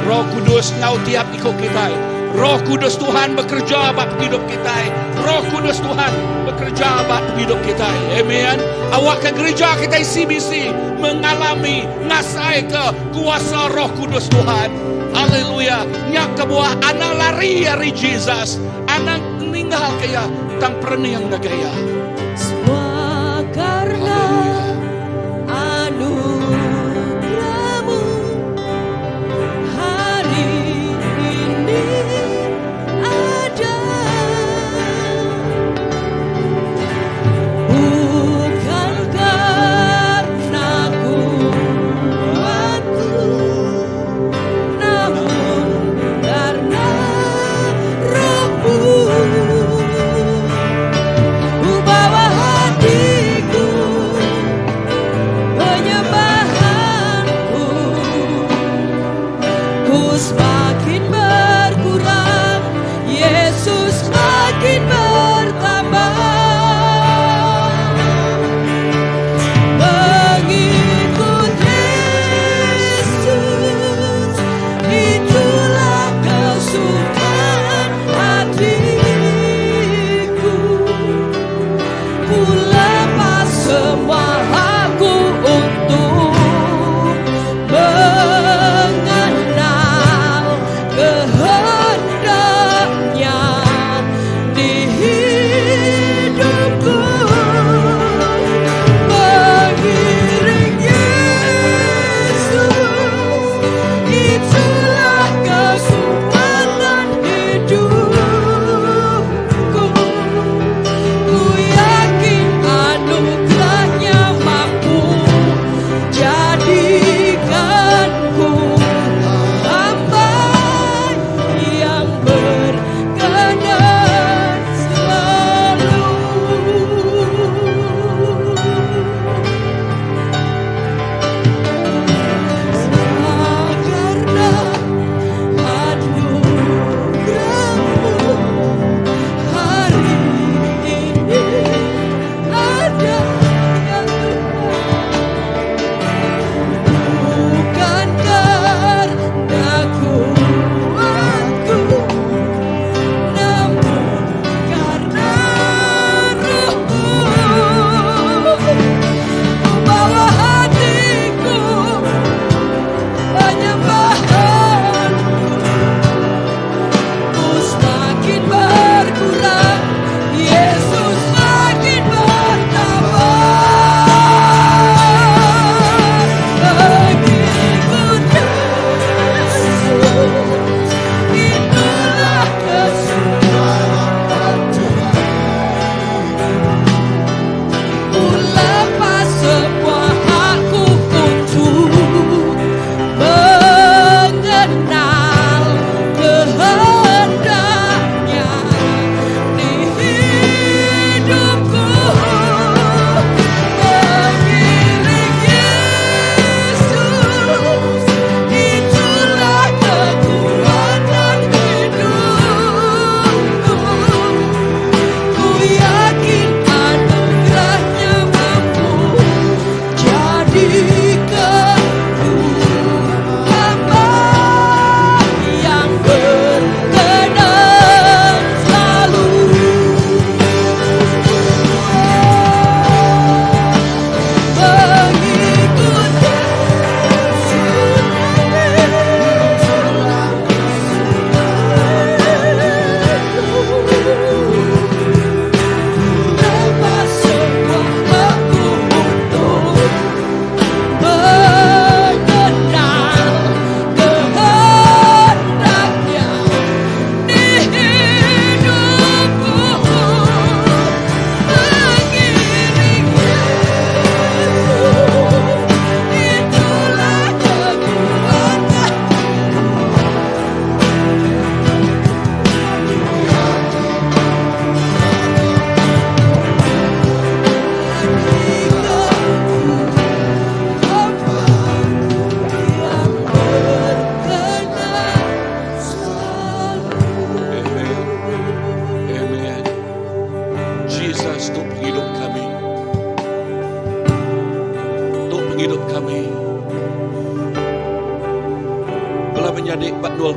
Roh Kudus enggau tiap iku kitai. Roh Kudus Tuhan bekereja ba pengidup kitai. Roh Kudus Tuhan bekereja ba pengidup kitai. Amen. Awakka gereja kitai CBC mengalami ngasaika kuasa Roh Kudus Tuhan. Haleluya. Nya kebuah anang lari ari Jesus. Anang ninggalka iya tang perening ngagai iya. Semua karena anugerahmu hari ini ada. Bukan karena kuatku, namun karena rohmu. Ku bawa hati.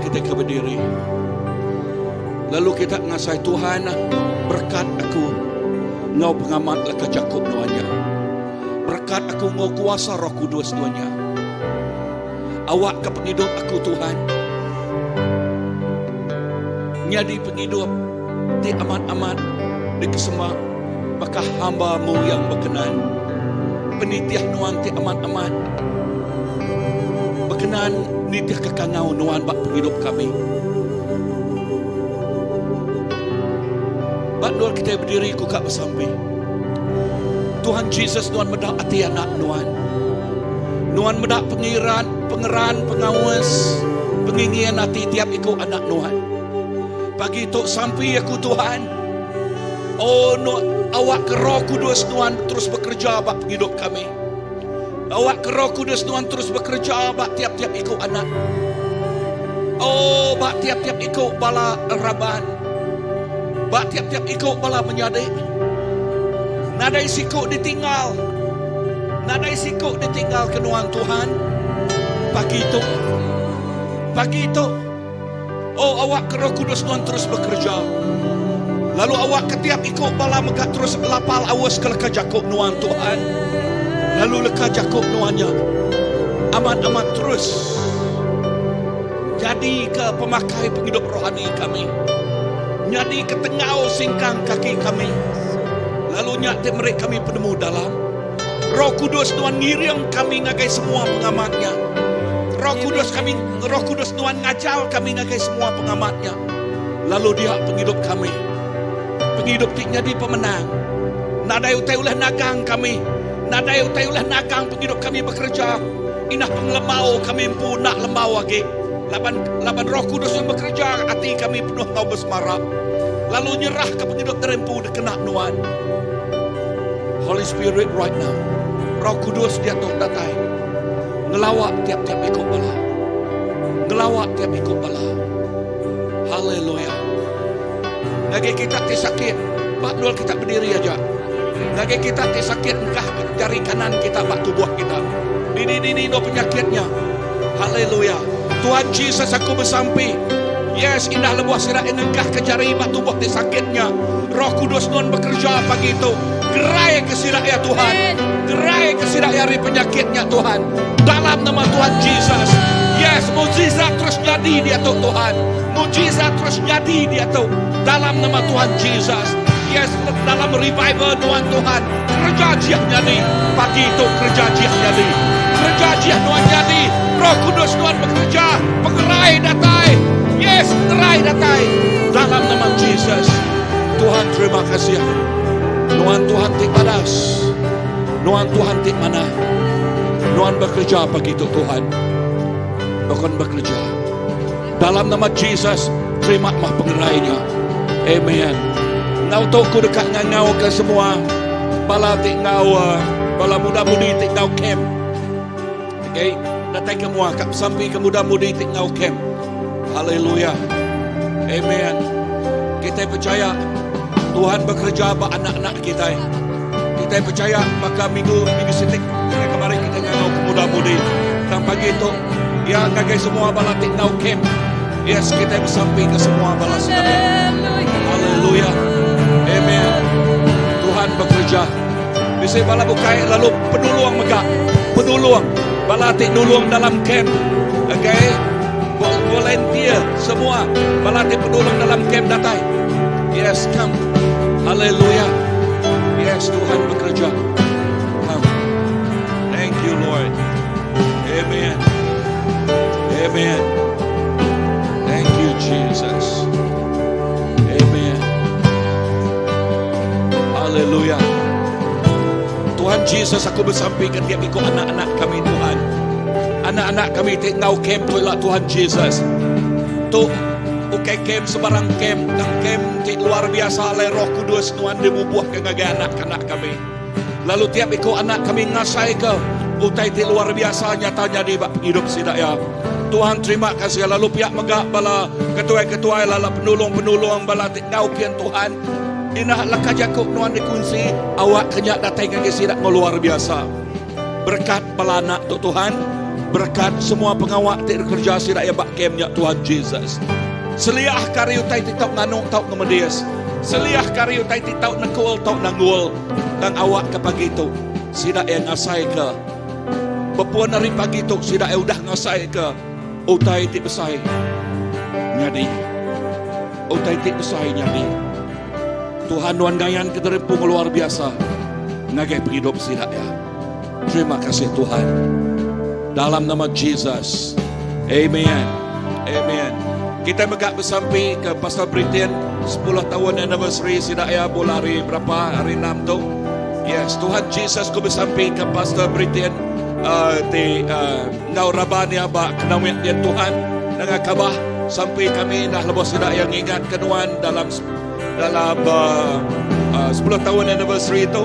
kita ke bediri. Lalu kita ngasai Tuhan berkat aku enggau pengamat leka jaku nuan nya. Berkat aku enggau kuasa Roh Kudus nuan nya. Awakka pengidup aku Tuhan nyadi pengidup ti amat-amat dikesema baka hamba-Mu yang bekenan. Penitih nuan ti amat-amat bekenan nitihka kangau nuan ba pengidup kami. Ba endur kitai bediri ku ka besampi. Tuhan Jesus nuan meda ati anak nuan. Nuan meda pengiran, pengeran, pengaus, pengingin ati tiap iku anak nuan. Pagi tu sampi aku Tuhan. Oh nu awak ke Roh Kudus nuan terus bekerja ba pengidup kami. Awak ke Roh Kudus nuan terus bekerja ba tiap-tiap iku anak. Oh ba tiap-tiap iku bala raban. Ba tiap-tiap iku bala menyadi. Nadai siku ditinggal. Nadai siku ditinggal ke nuan Tuhan. Pagi tu. Pagi tu. Oh awak ke Roh Kudus nuan terus bekereja. Lalu awak ke tiap iku bala mega terus lapal aus ke leka jaku nuan Tuhan. Lalu leka jaku nuan nya amat-amat terus nyadi ke pemakai pengidup rohani kami. Nyadi ke tengau singkang kaki kami. Lalu nya ti meri kami penemu dalam. Roh Kudus nuan ngiring kami ngagai semua pengamat nya. Roh Kudus kami Roh Kudus nuan ngajar kami ngagai semua pengamat nya. Lalu dia pengidup kami. Pengidup ti nyadi pemenang. Nadai utai ulih nagang kami. Nadai utai ulih nagang pengidup kami bekereja. Indah pengelemau kami empu enda lembau agi. Laban laban Roh Kudus nuan bekereja ati kami penuh enggau besemara. Lalu nyerahka pengidup diri empu dikena nuan. Holy Spirit right now. Roh Kudus diatu datai. Ngelawa tiap-tiap iku bala. Ngelawa tiap iku bala. Haleluya. Ngagai kita ti sakit, ba endur kita bediri aja. Ngagai kita ti sakit engkah jari kanan kita ba tubuh kita. Dini-dini endur penyakit nya. Haleluya. Tuhan Jesus aku besampi. Yes, indah lebuh sida nengkah ke jari ba tubuh ti sakit nya. Roh Kudus nuan bekerja pagi tu. Gerai ke sida ya Tuhan. Gerai ke sida ya ari penyakit nya Tuhan. Dalam nama Tuhan Jesus. Yes, mujizat terus nyadi diatu Tuhan. Mujizat terus nyadi diatu. Dalam nama Tuhan Jesus. Yes, dalam revival nuan Tuhan. Kereja jiah nyadi. Pagi tu kereja jiah nyadi. Kereja jiah nuan nyadi. Roh Kudus nuan bekereja. Pengerai datai. Yes, pengerai datai. Dalam nama Jesus. Tuhan terima kasih. Nuan Tuhan ti badas. Nuan Tuhan ti manah. Nuan bekerja pagi tu Tuhan. Nuan bekerja. Dalam nama Jesus, terima mah pengerainya. Amen. Ngau tu ku deka ngangau ke semua bala ti ngau uh, bala muda-mudi ti ngau camp. Okay, datai ke mua kap sampi ke muda-mudi ti ngau camp. Haleluya. Amen. Kita percaya Tuhan bekerja ba anak-anak kita. Kita percaya maka minggu minggu sitik kemarin kita ngangau ke muda-mudi. Dan pagi tu Ya ngagai semua bala ti enggau camp. Yes, kita besampi ke semua bala saudara. Haleluya. Amen. Tuhan bekerja. Bisi bala bukai lalu penolong mega. Penolong. Bala ti nulung dalam camp. Okay. Volunteer semua. Bala ti penolong dalam camp datai. Yes, come. Haleluya. Yes, Tuhan bekerja. Come. Thank you, Lord. Amen. Amen. Thank you, Jesus. Amen. Haleluya. Tuhan Jesus, aku besampi ke tiap iku anak-anak kami, Tuhan. Anak-anak kami ti enggau camp tu lah Tuhan Jesus. Tu ukai camp sebarang camp, tang camp ti luar biasa oleh Roh Kudus Tuhan dibubuh ke ngagai anak-anak kami. Lalu tiap iku anak kami ngasaika utai ti luar biasa nyata nyadi ba pengidup sida iya. Tuhan terima kasih lalu pia mega bala ketuai-ketuai lala penolong-penolong bala ti enggau kian Tuhan. Indah leka jaku nuan dikunsi awak ke nya datai ngagai sida enggau luar biasa. Berekat bala anak tu Tuhan. Berekat semua pengawa ti dikereja sida iya ba kem nya Tuhan Jesus. Seliah ka ari utai ti tau nganu tau ngemedis. Seliah ka ari utai ti tau nekul tau nanggul. Tang awak ke pagi tu sida iya ngasai ke bepun ari pagi tu sida iya udah ngasai ke utai ti besai nyadi. Utai ti besai nyadi. Tuhan nuan ngayan ke diri empu ngeluar biasa ngagai pengidup sida iya. Terima kasih Tuhan. Dalam nama Jesus. Amen. Amen. Kita mega besampi ke Pastor Britain 10 tahun anniversary sida iya bulan hari berapa hari 6 tu. Yes, Tuhan Jesus ku besampi ke Pastor Britain uh, ti uh, enggau raban iya ba kenawit dia Tuhan dengan kabah sampai kami dah lebuh sida yang ingat ke nuan dalam Dalam uh, uh, 10 tahun anniversary itu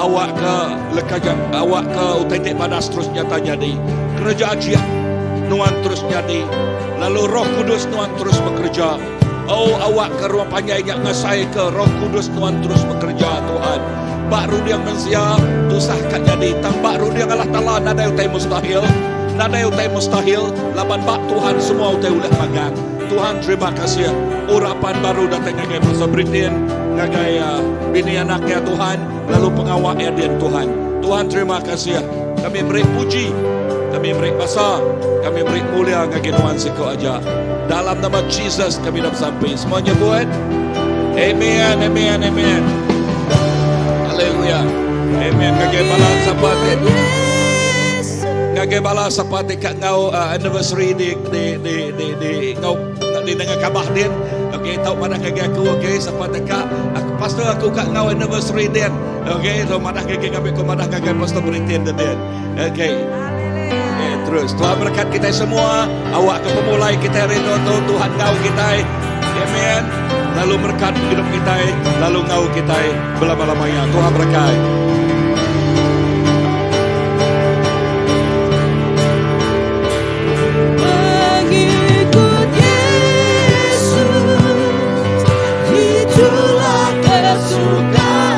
awak ke leka awak ke utai ti panas terus nyata jadi. Kerja ajiah nuan terus jadi. Lalu Roh Kudus nuan terus bekerja. Oh awak ke ruang panjai nya ngasai ke Roh Kudus nuan terus bekerja Tuhan. Bak runding mensia tusah ka jadi tang bak runding Allah Taala nadai utai mustahil. Nadai utai mustahil laban bak Tuhan semua utai ulih magang. Tuhan terima kasih urapan baru datai ngagai Pastor Britin ngagai uh, bini anak ya Tuhan lalu pengawa ya din Tuhan. Tuhan terima kasih kami beri puji kami beri basa kami beri mulia ngagai Tuhan siko aja. Dalam nama Jesus kami dah sampai semuanya buat Amen amen amen. Haleluya. Amen. Ngagai bala sapa ti ngagai bala sapa ti ka ngau uh, anniversary di di di di di ngau di dengan kabah din. Okey, tau madah ngagai aku okey sapa ti ka aku pastor aku ka ngau anniversary din. Okey, so madah ngagai kami ko madah ngagai pastor Britain din. Okey. Okay, terus Tuhan berkat kita semua. Awak ke pemulai kita rindu tu Tuhan ngau kita. Amen. Lalu berkat hidup kita, lalu ngau kita belama-lamanya. Tuhan berkat. Mengikut Yesus, itulah kesukaan.